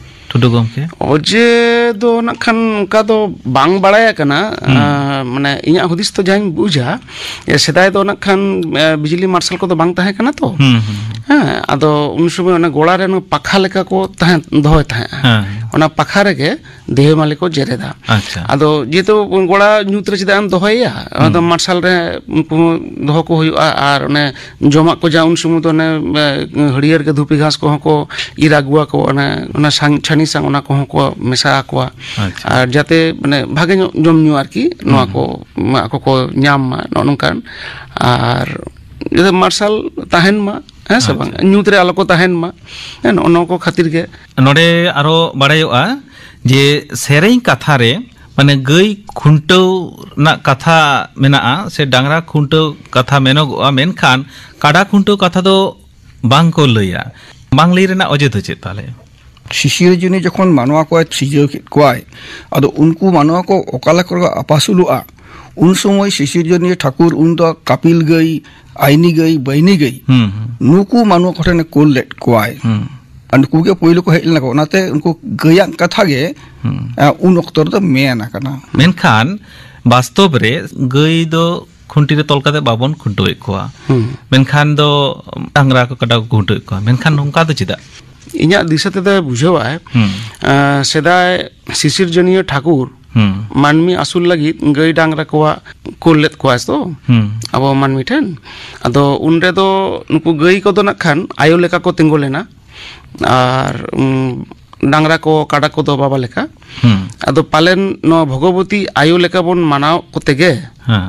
ᱴᱩᱰᱩ ᱜᱚᱢᱠᱮ? ᱚᱡᱮ ᱫᱚ ᱱᱟᱜ ᱠᱷᱟᱱ ᱚᱱᱠᱟ ᱫᱚ ᱵᱟᱝ ᱵᱟᱲᱟᱭ ᱟᱠᱟᱱᱟ᱾ ᱦᱩᱸ᱾ ᱟᱸ, ᱢᱟᱱᱮ, ᱤᱧᱟᱹᱜ ᱦᱩᱫᱤᱥ ᱛᱮ ᱡᱟᱦᱟᱸᱧ ᱵᱩᱡᱟ, ᱡᱮ ᱥᱮᱫᱟᱭ ᱫᱚ ᱱᱟᱜ ᱠᱷᱟᱱ, ᱮ, ᱵᱤᱡᱽᱞᱤ ᱢᱟᱨᱥᱟᱞ ᱠᱚᱫᱚ ᱵᱟᱝ ᱛᱟᱦᱮᱸ ᱠᱟᱱᱟ ᱛᱚ᱾ ᱦᱩᱸ, ᱦᱩᱸ, ᱦᱩᱸ᱾ ᱦᱮᱸ, ᱟᱫᱚ ᱩᱱ ᱥᱚᱢᱚᱭ ᱚᱱᱟ ᱜᱚᱲᱟ ᱨᱮ ᱚᱱᱟ ᱯᱟᱠᱷᱟ ᱞᱮᱠᱟ ᱠᱚ ᱛᱟᱦᱮᱸ, ᱫᱚᱦᱚᱭ ᱛᱟᱦᱮᱸᱜᱼᱟ᱾ ᱦᱮᱸ᱾ ᱚᱱᱟ ᱯᱟᱠᱷᱟ ᱨᱮᱜᱮ ᱫᱮᱦᱮ ᱢᱟᱹᱞᱤ ᱠᱚ ᱡᱮᱨᱮᱫᱟ᱾ ᱟᱪᱪᱷᱟ᱾ ᱟᱫᱚ ᱡᱮᱦᱮᱛᱩ ᱜᱚᱲᱟ ᱧᱩᱛ ᱨᱮ ᱪᱮᱫᱟᱜ ᱮᱢ ᱫᱚᱦᱚᱭᱮᱭᱟ? ᱚᱱᱟ ᱫᱚ ᱦᱩᱸ᱾ ᱢᱟᱨᱥᱟᱞ ᱨᱮ ᱩᱱᱠᱩ ᱫᱚᱦᱚ ᱠᱚ ᱦᱩᱭᱩᱜᱼᱟ, ᱟᱨ ᱚᱱᱮ ᱡᱚᱢᱟᱜ ᱠᱚ ᱡᱟ ᱩᱱ ᱥᱚᱢᱚᱭ ᱫᱚ ᱚᱱᱮ, ᱮ, ᱦᱟᱹᱨᱭᱟᱹᱲ ᱜᱮ ᱫᱷᱩᱯᱤ ᱜᱷᱟᱥ ᱠᱚᱦᱚᱸ ᱠᱚ ᱤᱨ ᱟᱹᱜᱩᱣᱟ ᱠᱚ, ᱚᱱᱮ, ᱚᱱᱟ ᱥᱟᱝ, ᱪᱷᱟᱹᱱᱤ ᱥᱟᱝ ᱚᱱᱟ ᱠᱚᱦᱚᱸ ᱠᱚ ᱢᱮᱥᱟ ᱟᱠᱚᱣᱟ᱾ ᱟᱪᱪᱷᱟ᱾ ᱟᱨ ᱡᱟᱛᱮ, ᱢᱟᱱᱮ, ᱵᱷᱟᱜᱮ ᱧᱚᱜ ᱡᱚᱢ ᱧᱩ ᱟᱨᱠᱤ, ᱱᱚᱣᱟ ᱦᱩᱸ᱾ ᱠᱚ, ᱢᱟ, ᱟᱠᱚ ᱠᱚ ᱧᱟᱢ ᱢᱟ, ᱱᱚᱜᱼᱚ ᱱᱚᱝᱠᱟᱱ᱾ ᱟᱨ ᱡᱟᱛᱮ ᱢᱟᱨᱥᱟᱞ ᱛᱟᱦᱮᱱ ᱢᱟ, ᱦᱮᱸ ᱥᱮ ᱵᱟᱝ? ᱟᱪᱪᱷᱟ᱾ ᱧᱩᱛ ᱨᱮ ᱟᱞᱚ ᱠᱚ ᱛᱟᱦᱮᱱ ᱢᱟ᱾ ᱦᱮᱸ, ᱱᱚᱜᱼᱚ ᱱᱚᱣᱟ ᱠᱚ ᱠᱷᱟᱹᱛᱤᱨ ᱜᱮ᱾ ᱱᱚᱰᱮ ᱟᱨᱚ ᱵᱟᱲᱟᱭᱚᱜᱼᱟ ᱡᱮ ᱥᱮᱨᱮᱧ ᱠᱟᱛᱷᱟ ᱨᱮ, ᱢᱟᱱᱮ, ᱜᱟᱹᱭ ᱠᱷᱩᱱᱴᱟᱹᱣ ᱨᱮᱱᱟᱜ ᱠᱟᱛᱷᱟ ᱢᱮᱱᱟᱜᱼᱟ, ᱥᱮ ᱰᱟᱝᱨᱟ ᱠᱷᱩᱱᱴᱟᱹᱣ ᱠᱟᱛᱷᱟ ᱢᱮᱱᱚᱜᱚᱜᱼᱟ, ᱢᱮᱱᱠᱷᱟᱱ ᱠᱟᱰᱟ ᱠᱷᱩᱱᱴᱟᱹᱣ ᱠᱟᱛᱷᱟ ᱫᱚ ᱵᱟᱝ ᱠᱚ ᱞᱟᱹᱭᱟ᱾ ᱵᱟᱝ ᱞᱟᱹᱭ ᱨᱮᱱᱟᱜ ᱚᱡᱮ ᱫᱚ ᱪᱮᱫ ᱛᱟᱦᱞᱮ? ᱥᱤᱥᱤᱨᱡᱚᱱᱤ ᱡᱚᱠᱷᱚᱱ ᱢᱟᱱᱣᱟ ᱠᱚ ᱥᱤᱨᱡᱟᱹᱣ ᱠᱮᱫ ᱠᱚᱣᱟᱭ, ᱟᱫᱚ ᱩᱱᱠᱩ ᱢᱟᱱᱣᱟ ᱠᱚ ᱚᱠᱟ ᱞᱮᱠᱟ ᱠᱚ ᱟᱯᱟᱥᱩᱞᱚᱜᱼᱟ, ᱩᱱ ᱥᱚᱢᱚᱭ ᱥᱤᱥᱤᱨᱡᱚᱱᱤᱭᱟᱹ ᱴᱷᱟᱹᱠᱩᱨ ᱩᱱ ᱫᱚ ᱠᱟᱯᱤᱞ ᱜᱟᱹᱭ, ᱟᱭᱱᱤ ᱜᱟᱹᱭ, ᱵᱟᱹᱭᱱᱤ ᱜᱟᱹᱭ, ᱦᱩᱸ, ᱦᱩᱸ᱾ ᱱᱩᱠᱩ ᱢᱟᱱᱣᱟ ᱠᱚᱴᱷᱮᱱᱮ ᱠᱩᱞ ᱞᱮᱫ ᱠᱚᱣᱟᱭ᱾ ᱦᱩᱸ᱾ ᱟᱨ ᱱᱩᱠᱩ ᱜᱮ ᱯᱳᱭᱞᱳ ᱠᱚ ᱦᱮᱡ ᱞᱮᱱᱟ ᱠᱚ, ᱚᱱᱟᱛᱮ ᱩᱱᱠᱩ ᱜᱟᱹᱭᱟᱜ ᱠᱟᱛᱷᱟ ᱜᱮ, ᱦᱩᱸ᱾ ᱮ, ᱩᱱ ᱚᱠᱛᱚ ᱨᱮᱫᱚ ᱢᱮᱱ ᱟᱠᱟᱱᱟ᱾ ᱢᱮᱱᱠᱷᱟᱱ ᱵᱟᱥᱛᱚᱵ ᱨᱮ ᱜᱟᱹᱭ ᱫᱚ ᱠᱷᱩᱱᱴᱤ ᱨᱮ ᱛᱚᱞ ᱠᱟᱛᱮ ᱵᱟᱵᱚᱱ ᱠᱷᱩᱱᱴᱟᱹᱣᱮᱫ ᱠᱚᱣᱟ᱾ ᱦᱩᱸ᱾ ᱢᱮᱱᱠᱷᱟᱱ ᱫᱚ ᱰᱟᱝᱨᱟ ᱠᱚ, ᱠᱟᱰᱟ ᱠᱚ ᱠᱷᱩᱱᱴᱟᱹᱣᱮᱫ ᱠᱚᱣᱟ᱾ ᱢᱮᱱᱠᱷᱟᱱ ᱱᱚᱝᱠᱟ ᱫᱚ ᱪᱮᱫᱟᱜ? ᱤᱧᱟᱹᱜ ᱫᱤᱥᱟᱹ ᱛᱮᱫᱚ ᱵᱩᱡᱷᱟᱹᱣᱟᱭ, ᱦᱩᱸ᱾ ᱮ, ᱥᱮᱫᱟᱭ ᱥᱤᱥᱤᱨᱡᱚᱱᱤᱭᱟᱹ ᱴᱷᱟᱹᱠᱩᱨ ᱦᱩᱸ᱾ ᱢᱟᱹᱱᱢᱤ ᱟᱹᱥᱩᱞ ᱞᱟᱹᱜᱤᱫ ᱜᱟᱹᱭ ᱰᱟᱝᱨᱟ ᱠᱚᱣᱟᱜ ᱠᱩᱞ ᱞᱮᱫ ᱠᱚᱣᱟᱭ ᱛᱚ᱾ ᱦᱩᱸ᱾ ᱟᱵᱚ ᱢᱟᱹᱱᱢᱤ ᱴᱷᱮᱱ᱾ ᱟᱫᱚ ᱩᱱ ᱨᱮᱫᱚ ᱱᱩᱠᱩ ᱜᱟᱹᱭ ᱠᱚᱫᱚ ᱱᱟᱜ ᱠᱷᱟᱱ ᱟᱭᱳ ᱞᱮᱠᱟ ᱠᱚ ᱛᱤᱸᱜᱩ ᱞᱮᱱᱟ᱾ ᱟᱨ, ᱩᱸ, ᱰᱟᱝᱨᱟ ᱠᱚ, ᱠᱟᱰᱟ ᱠᱚᱫᱚ ᱵᱟᱵᱟ ᱞᱮᱠᱟ᱾ ᱦᱩᱸ᱾ ᱟᱫᱚ ᱯᱟᱞᱮᱱ ᱱᱚᱣᱟ ᱵᱷᱚᱜᱚᱵᱚᱛᱤ ᱟᱭᱳ ᱞᱮᱠᱟ ᱵᱚᱱ ᱢᱟᱱᱟᱣ ᱠᱚᱛᱮ ᱜᱮ, ᱦᱮᱸ᱾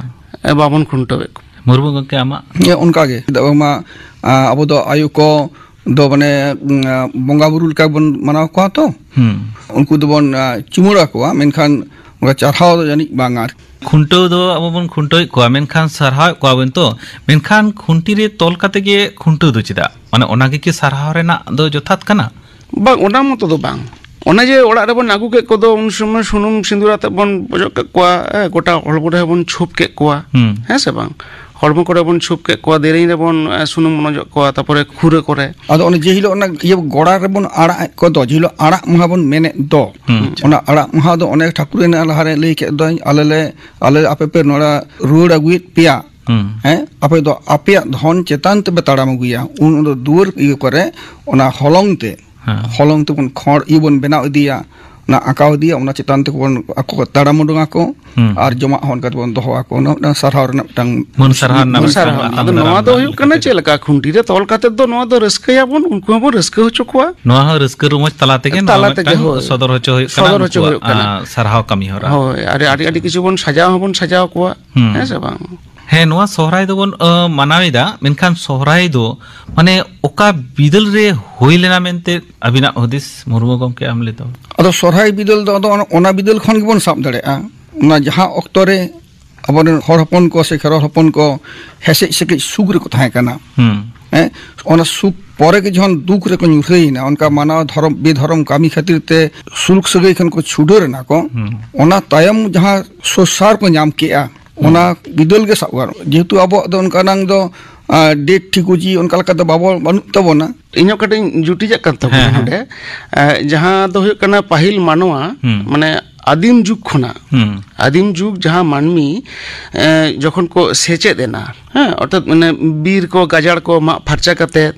ᱮ, ᱵᱟᱵᱚᱱ ᱠᱷᱩᱱᱴᱟᱹᱣᱮᱫ ᱠᱚᱣᱟ᱾ ᱢᱩᱨᱢᱩ ᱜᱚᱢᱠᱮ, ᱟᱢᱟᱜ? ᱦᱮᱸ, ᱚᱱᱠᱟ ᱜᱮ᱾ ᱪᱮᱫᱟᱜ ᱵᱟᱝᱢᱟ, ᱟ, ᱟᱵᱚ ᱫᱚ ᱟᱭᱳ ᱠᱚ ᱫᱚ ᱢᱟᱱᱮ, ᱩᱸ, ᱵᱚᱸᱜᱟ ᱵᱩᱨᱩ ᱞᱮᱠᱟ ᱵᱚᱱ ᱢᱟᱱᱟᱣ ᱠᱚᱣᱟ ᱛᱚ᱾ ᱦᱩᱸ᱾ ᱩᱱᱠᱩ ᱫᱚᱵᱚᱱ, ᱟ, ᱪᱩᱢᱟᱹᱲᱟ ᱠᱚᱣᱟ, ᱢᱮᱱᱠᱷᱟᱱ ᱚᱱᱠᱟ ᱪᱟᱨᱦᱟᱣ ᱫᱚ ᱡᱟᱹᱱᱤᱡ ᱵᱟᱝ ᱟᱨ᱾ ᱠᱷᱩᱱᱴᱟᱹᱣ ᱫᱚ ᱟᱵᱚ ᱵᱚᱱ ᱠᱷᱩᱱᱴᱟᱹᱣᱮᱫ ᱠᱚᱣᱟ, ᱢᱮᱱᱠᱷᱟᱱ ᱥᱟᱨᱦᱟᱣᱮᱫ ᱠᱚᱣᱟ ᱵᱚᱱ ᱛᱚ᱾ ᱢᱮᱱᱠᱷᱟᱱ ᱠᱷᱩᱱᱴᱤ ᱨᱮ ᱛᱚᱞ ᱠᱟᱛᱮ ᱜᱮ ᱠᱷᱩᱱᱴᱟᱹᱣ ᱫᱚ ᱪᱮᱫᱟᱜ? ᱢᱟᱱᱮ ᱚᱱᱟ ᱜᱮ ᱠᱤ ᱥᱟᱨᱦᱟᱣ ᱨᱮᱱᱟᱜ ᱫᱚ ᱡᱚᱛᱷᱟᱛ ᱠᱟᱱᱟ? ᱵᱟᱝ, ᱚᱱᱟ ᱢᱚᱛᱚ ᱫᱚ ᱵᱟᱝ᱾ ᱚᱱᱮ ᱡᱮ ᱚᱲᱟᱜ ᱨᱮᱵᱚᱱ ᱟᱹᱜᱩ ᱠᱮᱫ ᱠᱚᱫᱚ, ᱩᱱ ᱥᱚᱢᱚᱭ ᱥᱩᱱᱩᱢ ᱥᱤᱸᱫᱩᱨ ᱟᱛᱮᱫ ᱵᱚᱱ ᱚᱡᱚᱜ ᱠᱮᱫ ᱠᱚᱣᱟ, ᱮ, ᱜᱚᱴᱟ ᱦᱚᱲᱢᱚ ᱨᱮᱦᱚᱸ ᱵᱚᱱ ᱪᱷᱩᱯ ᱠᱮᱫ ᱠᱚᱣᱟ᱾ ᱦᱩᱸ᱾ ᱦᱮᱸ ᱥᱮ ᱵᱟᱝ? ᱦᱚᱲᱢᱚ ᱠᱚᱨᱮ ᱵᱚᱱ ᱪᱷᱩᱯ ᱠᱮᱫ ᱠᱚᱣᱟ, ᱫᱮᱨᱮᱧ ᱨᱮᱵᱚᱱ, ᱮ, ᱥᱩᱱᱩᱢ ᱵᱚᱱ ᱚᱡᱚᱜ ᱠᱚᱣᱟ, ᱛᱟᱨᱯᱚᱨᱮ ᱠᱷᱩᱨᱟᱹ ᱠᱚᱨᱮ᱾ ᱟᱫᱚ ᱚᱱᱮ ᱡᱮ ᱦᱤᱞᱳᱜ ᱚᱱᱟ ᱤᱭᱟᱹ ᱜᱚᱲᱟ ᱨᱮᱵᱚᱱ ᱟᱲᱟᱜ ᱮᱫ ᱠᱚᱫᱚ, ᱡᱮ ᱦᱤᱞᱳᱜ ᱟᱲᱟᱜ ᱢᱟᱦᱟ ᱵᱚᱱ ᱢᱮᱱᱮᱫ ᱫᱚ, ᱦᱩᱸ᱾ ᱚᱱᱟ ᱟᱲᱟᱜ ᱢᱟᱦᱟ ᱫᱚ ᱚᱱᱮ ᱴᱷᱟᱹᱠᱩᱨ ᱮᱱᱮᱡ ᱞᱟᱦᱟᱨᱮ ᱞᱟᱹᱭ ᱠᱮᱫ ᱫᱚ, "ᱟᱞᱮ ᱞᱮ, ᱟᱞᱮ ᱟᱯᱮ ᱯᱮ ᱱᱚᱰᱮ ᱨᱩᱣᱟᱹᱲ ᱟᱹᱜᱩᱭᱮᱫ ᱯᱮᱭᱟ, ᱦᱩᱸ᱾ ᱦᱮᱸ, ᱟᱯᱮ ᱫᱚ ᱟᱯᱮᱭᱟᱜ ᱫᱷᱚᱱ ᱪᱮᱛᱟᱱ ᱛᱮᱯᱮ ᱛᱟᱲᱟᱢ ᱟᱹᱜᱩᱭᱟ᱾" ᱩᱱ ᱫᱚ ᱫᱩᱣᱟᱹᱨ ᱤᱭᱟᱹ ᱠᱚᱨᱮ ᱚᱱᱟ ᱦᱚᱞᱚᱝ ᱛᱮ, ᱦᱮᱸ᱾ ᱦᱚᱞᱚᱝ ᱛᱮᱵᱚᱱ ᱠᱷᱚᱲ ᱤᱭᱟᱹ ᱵᱚᱱ ᱵᱮᱱᱟᱣ ᱤᱫᱤᱭᱟ, ᱚᱱᱟ ᱟᱸᱠᱟᱣ ᱤᱫᱤᱭᱟ, ᱚᱱᱟ ᱪᱮᱛᱟᱱ ᱛᱮᱵᱚᱱ ᱟᱠᱚ ᱠᱚ ᱛᱟᱲᱟᱢ ᱩᱰᱩᱝ ᱟᱠᱚ᱾ ᱦᱩᱸ᱾ ᱟᱨ ᱡᱚᱢᱟᱜ ᱦᱚᱸ ᱚᱱᱠᱟ ᱛᱮᱵᱚᱱ ᱫᱚᱦᱚ ᱟᱠᱚ᱾ ᱚᱱᱟ ᱢᱤᱫᱴᱟᱝ ᱥᱟᱨᱦᱟᱣ ᱨᱮᱱᱟᱜ ᱢᱤᱫᱴᱟᱝ ᱢᱟᱹᱱ ᱥᱟᱨᱦᱟᱣ ᱨᱮᱱᱟᱜ ᱢᱟᱹᱱ ᱢᱤᱫᱴᱟᱝ ᱥᱟᱨᱦᱟᱣ᱾ ᱟᱛᱟᱝ ᱟᱫᱚ ᱫᱟᱨᱟᱢ ᱱᱚᱣᱟ ᱫᱚ ᱨᱮᱱᱟᱜ ᱦᱩᱭᱩᱜ ᱠᱟᱱᱟ ᱠᱟᱛᱷᱟ᱾ ᱪᱮᱫ ᱞᱮᱠᱟ? ᱠᱷᱩᱱᱴᱤ ᱨᱮ ᱛᱚᱞ ᱠᱟᱛᱮ ᱫᱚ ᱱᱚᱣᱟ ᱫᱚ ᱨᱟᱹᱥᱠᱟᱹᱭᱟᱵᱚᱱ, ᱩᱱᱠᱩ ᱦᱚᱸᱵᱚᱱ ᱨᱟᱹᱥᱠᱟᱹ ᱦᱚᱪᱚ ᱠᱚᱣᱟ᱾ ᱱᱚᱣᱟ ᱦᱚᱸ ᱨᱟᱹᱥᱠᱟᱹ ᱨᱚᱢᱚᱡᱽ ᱛᱟᱞᱟ ᱛᱮᱜᱮ ᱱᱚᱣᱟ ᱛᱟᱞᱟ ᱛᱮᱜᱮ, ᱢᱤᱫᱴᱟᱝ ᱦᱳᱭ᱾ ᱥᱚᱫᱚᱨ ᱦᱚᱪᱚ ᱦᱩᱭᱩᱜ ᱠᱟᱱᱟ ᱥᱚᱫᱚᱨ ᱦᱚᱪᱚ ᱩᱱᱠᱩᱣᱟᱜ, ᱦᱩᱭᱩᱜ ᱠᱟᱱᱟ᱾ ᱟ, ᱥᱟᱨᱦᱟᱣ ᱠᱟᱹᱢᱤ ᱦᱚᱨᱟ᱾ ᱦᱳᱭ, ᱟᱹᱰᱤ, ᱟᱹᱰᱤ, ᱟᱹᱰᱤ ᱠᱤᱪᱷᱩ ᱵᱚᱱ ᱥᱟᱡᱟᱣ ᱦᱚᱸᱵᱚᱱ ᱥᱟᱡᱟᱣ ᱠᱚᱣᱟ᱾ ᱦᱩᱸ᱾ ᱦᱮᱸ ᱥᱮ ᱵᱟᱝ? ᱦᱮᱸ, ᱱᱚᱣᱟ ᱥᱚᱦᱨᱟᱭ ᱫᱚᱵᱚᱱ, ᱟ, ᱢᱟᱱᱟᱣ ᱮᱫᱟ, ᱢᱮᱱᱠᱷᱟᱱ ᱥᱚᱦᱨᱟᱭ ᱫᱚ ᱢᱟᱱᱮ ᱚᱠᱟ ᱵᱤᱫᱟᱹᱞ ᱨᱮ ᱦᱩᱭ ᱞᱮᱱᱟ ᱢᱮᱱᱛᱮ ᱟᱹᱵᱤᱱᱟᱜ ᱦᱩᱫᱤᱥ, ᱢᱩᱨᱢᱩ ᱜᱚᱢᱠᱮ, ᱟᱢ ᱞᱟᱹᱭ ᱛᱟᱵᱚᱱ? ᱟᱫᱚ ᱥᱚᱨᱦᱟᱭ ᱵᱤᱫᱟᱹᱞ ᱫᱚ ᱟᱫᱚ ᱚᱱᱟ, ᱚᱱᱟ ᱵᱤᱫᱟᱹᱞ ᱠᱷᱚᱱ ᱜᱮᱵᱚᱱ ᱥᱟᱵ ᱫᱟᱲᱮᱭᱟᱜᱼᱟ᱾ ᱚᱱᱟ ᱡᱟᱦᱟᱸ ᱚᱠᱛᱚ ᱨᱮ ᱟᱵᱚᱨᱮᱱ ᱦᱚᱲ ᱦᱚᱯᱚᱱ ᱠᱚ ᱥᱮ ᱠᱷᱮᱨᱣᱟᱞ ᱦᱚᱯᱚᱱ ᱠᱚ ᱦᱮᱸᱥᱮᱡ ᱥᱮᱠᱮᱡ ᱥᱩᱠ ᱨᱮᱠᱚ ᱛᱟᱦᱮᱸ ᱠᱟᱱᱟ᱾ ᱦᱩᱸ᱾ ᱦᱮᱸ, ᱚᱱᱟ ᱥᱩᱠ ᱯᱚᱨᱮ ᱜᱮ ᱡᱚᱠᱷᱚᱱ ᱫᱩᱠ ᱨᱮᱠᱚ ᱧᱩᱨᱦᱟᱹᱭᱮᱱᱟ, ᱚᱱᱠᱟ ᱢᱟᱱᱟᱣ ᱫᱷᱚᱨᱚᱢ ᱵᱮᱫᱷᱚᱨᱚᱢ ᱠᱟᱹᱢᱤ ᱠᱷᱟᱹᱛᱤᱨ ᱛᱮ ᱥᱩᱞᱩᱠ ᱥᱟᱹᱜᱟᱹᱭ ᱠᱷᱚᱱ ᱠᱚ ᱪᱷᱩᱰᱟᱹᱨ ᱮᱱᱟ ᱠᱚ, ᱦᱩᱸ᱾ ᱚᱱᱟ ᱛᱟᱭᱚᱢ ᱡᱟᱦᱟᱸ ᱥᱚᱥᱟᱨ ᱠᱚ ᱧᱟᱢ ᱠᱮᱜᱼᱟ, ᱦᱩᱸ᱾ ᱚᱱᱟ ᱵᱤᱫᱟᱹᱞ ᱜᱮ ᱥᱟᱵ ᱜᱟᱱᱚᱜᱼᱟ᱾ ᱡᱮᱦᱮᱛᱩ ᱟᱵᱚᱣᱟᱜ ᱫᱚ ᱚᱱᱠᱟᱱᱟᱝ ᱫᱚ, ᱟ, ᱰᱮᱴ ᱴᱷᱤᱠᱩᱡᱤ ᱚᱱᱠᱟ ᱞᱮᱠᱟ ᱫᱚ ᱵᱟᱵᱚ, ᱵᱟᱹᱱᱩᱜ ᱛᱟᱵᱚᱱᱟ᱾ ᱤᱧ ᱦᱚᱸ ᱠᱟᱹᱴᱤᱡ ᱤᱧ ᱡᱩᱴᱤᱡᱟᱜ ᱠᱟᱱ ᱛᱟᱵᱚᱱᱟ ᱦᱮᱸ, ᱦᱮᱸ᱾ ᱱᱚᱰᱮ᱾ ᱮ, ᱡᱟᱦᱟᱸ ᱫᱚ ᱦᱩᱭᱩᱜ ᱠᱟᱱᱟ ᱯᱟᱹᱦᱤᱞ ᱢᱟᱱᱣᱟ, ᱦᱩᱸ᱾ ᱢᱟᱱᱮ ᱟᱹᱫᱤᱢ ᱡᱩᱜᱽ ᱠᱷᱚᱱᱟᱜ, ᱦᱩᱸ᱾ ᱟᱹᱫᱤᱢ ᱡᱩᱜᱽ ᱡᱟᱦᱟᱸ ᱢᱟᱹᱱᱢᱤ, ᱮ, ᱡᱚᱠᱷᱚᱱ ᱠᱚ ᱥᱮᱪᱮᱫ ᱮᱱᱟ, ᱦᱮᱸ, ᱚᱨᱛᱷᱟᱛ ᱢᱟᱱᱮ ᱵᱤᱨ ᱠᱚ ᱜᱟᱡᱟᱲ ᱠᱚ ᱢᱟᱜ ᱯᱷᱟᱨᱪᱟ ᱠᱟᱛᱮ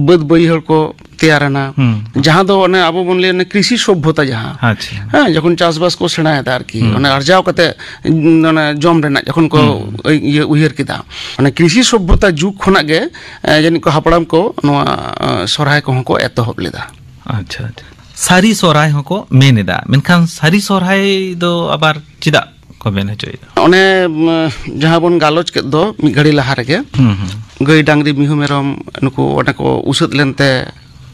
ᱵᱟᱹᱫᱽ ᱵᱟᱹᱭᱦᱟᱹᱲ ᱠᱚ ᱛᱮᱭᱟᱨ ᱮᱱᱟ, ᱦᱩᱸ᱾ ᱡᱟᱦᱟᱸ ᱫᱚ ᱚᱱᱮ ᱟᱵᱚ ᱵᱚᱱ ᱞᱟᱹᱭᱟ ᱚᱱᱮ ᱠᱨᱤᱥᱤ ᱥᱚᱵᱷᱚᱛᱟ ᱡᱟᱦᱟᱸ, ᱟᱪᱪᱷᱟ᱾ ᱦᱮᱸ, ᱡᱚᱠᱷᱚᱱ ᱪᱟᱥᱵᱟᱥ ᱠᱚ ᱥᱮᱬᱟᱭᱮᱫᱟ ᱟᱨᱠᱤ, ᱦᱩᱸ᱾ ᱚᱱᱮ ᱟᱨᱡᱟᱣ ᱠᱟᱛᱮ, ᱚᱱᱮ ᱡᱚᱢ ᱨᱮᱱᱟᱜ ᱡᱚᱠᱷᱚᱱ ᱠᱚ ᱦᱩᱸ᱾ ᱤᱭᱟᱹ ᱩᱭᱦᱟᱹᱨ ᱠᱮᱫᱟ, ᱚᱱᱮ ᱠᱨᱤᱥᱤ ᱥᱚᱵᱷᱚᱛᱟ ᱡᱩᱜᱽ ᱠᱷᱚᱱᱟᱜ ᱜᱮ, ᱮ, ᱡᱟᱹᱱᱤᱡ ᱠᱚ ᱦᱟᱯᱲᱟᱢ ᱠᱚ ᱱᱚᱣᱟ, ᱮ, ᱥᱚᱨᱦᱟᱭ ᱠᱚᱦᱚᱸ ᱠᱚ ᱮᱛᱚᱦᱚᱵ ᱞᱮᱫᱟ᱾ ᱟᱪᱪᱷᱟ, ᱟᱪᱪᱷᱟ᱾ ᱥᱟᱹᱨᱤ ᱥᱚᱨᱦᱟᱭ ᱦᱚᱸᱠᱚ ᱢᱮᱱ ᱮᱫᱟ, ᱢᱮᱱᱠᱷᱟᱱ ᱥᱟᱹᱨᱤ ᱥᱚᱨᱦᱟᱭ ᱫᱚ ᱟᱵᱟᱨ ᱪᱮᱫᱟᱜ ᱠᱚ ᱢᱮᱱ ᱦᱚᱪᱚᱭᱮᱫᱟ? ᱚᱱᱮ, ᱩᱢ, ᱡᱟᱦᱟᱸ ᱵᱚᱱ ᱜᱟᱞᱚᱪ ᱠᱮᱫ ᱫᱚ ᱢᱤᱫ ᱜᱷᱟᱹᱲᱤ ᱞᱟᱦᱟ ᱨᱮᱜᱮ, ᱦᱩᱸ, ᱦᱩᱸ᱾ ᱜᱟᱹᱭ, ᱰᱟᱝᱨᱤ, ᱢᱤᱦᱩ, ᱢᱮᱨᱚᱢ ᱱᱩᱠᱩ ᱚᱸᱰᱮ ᱠᱚ ᱩᱥᱟᱹᱫ ᱞᱮᱱᱛᱮ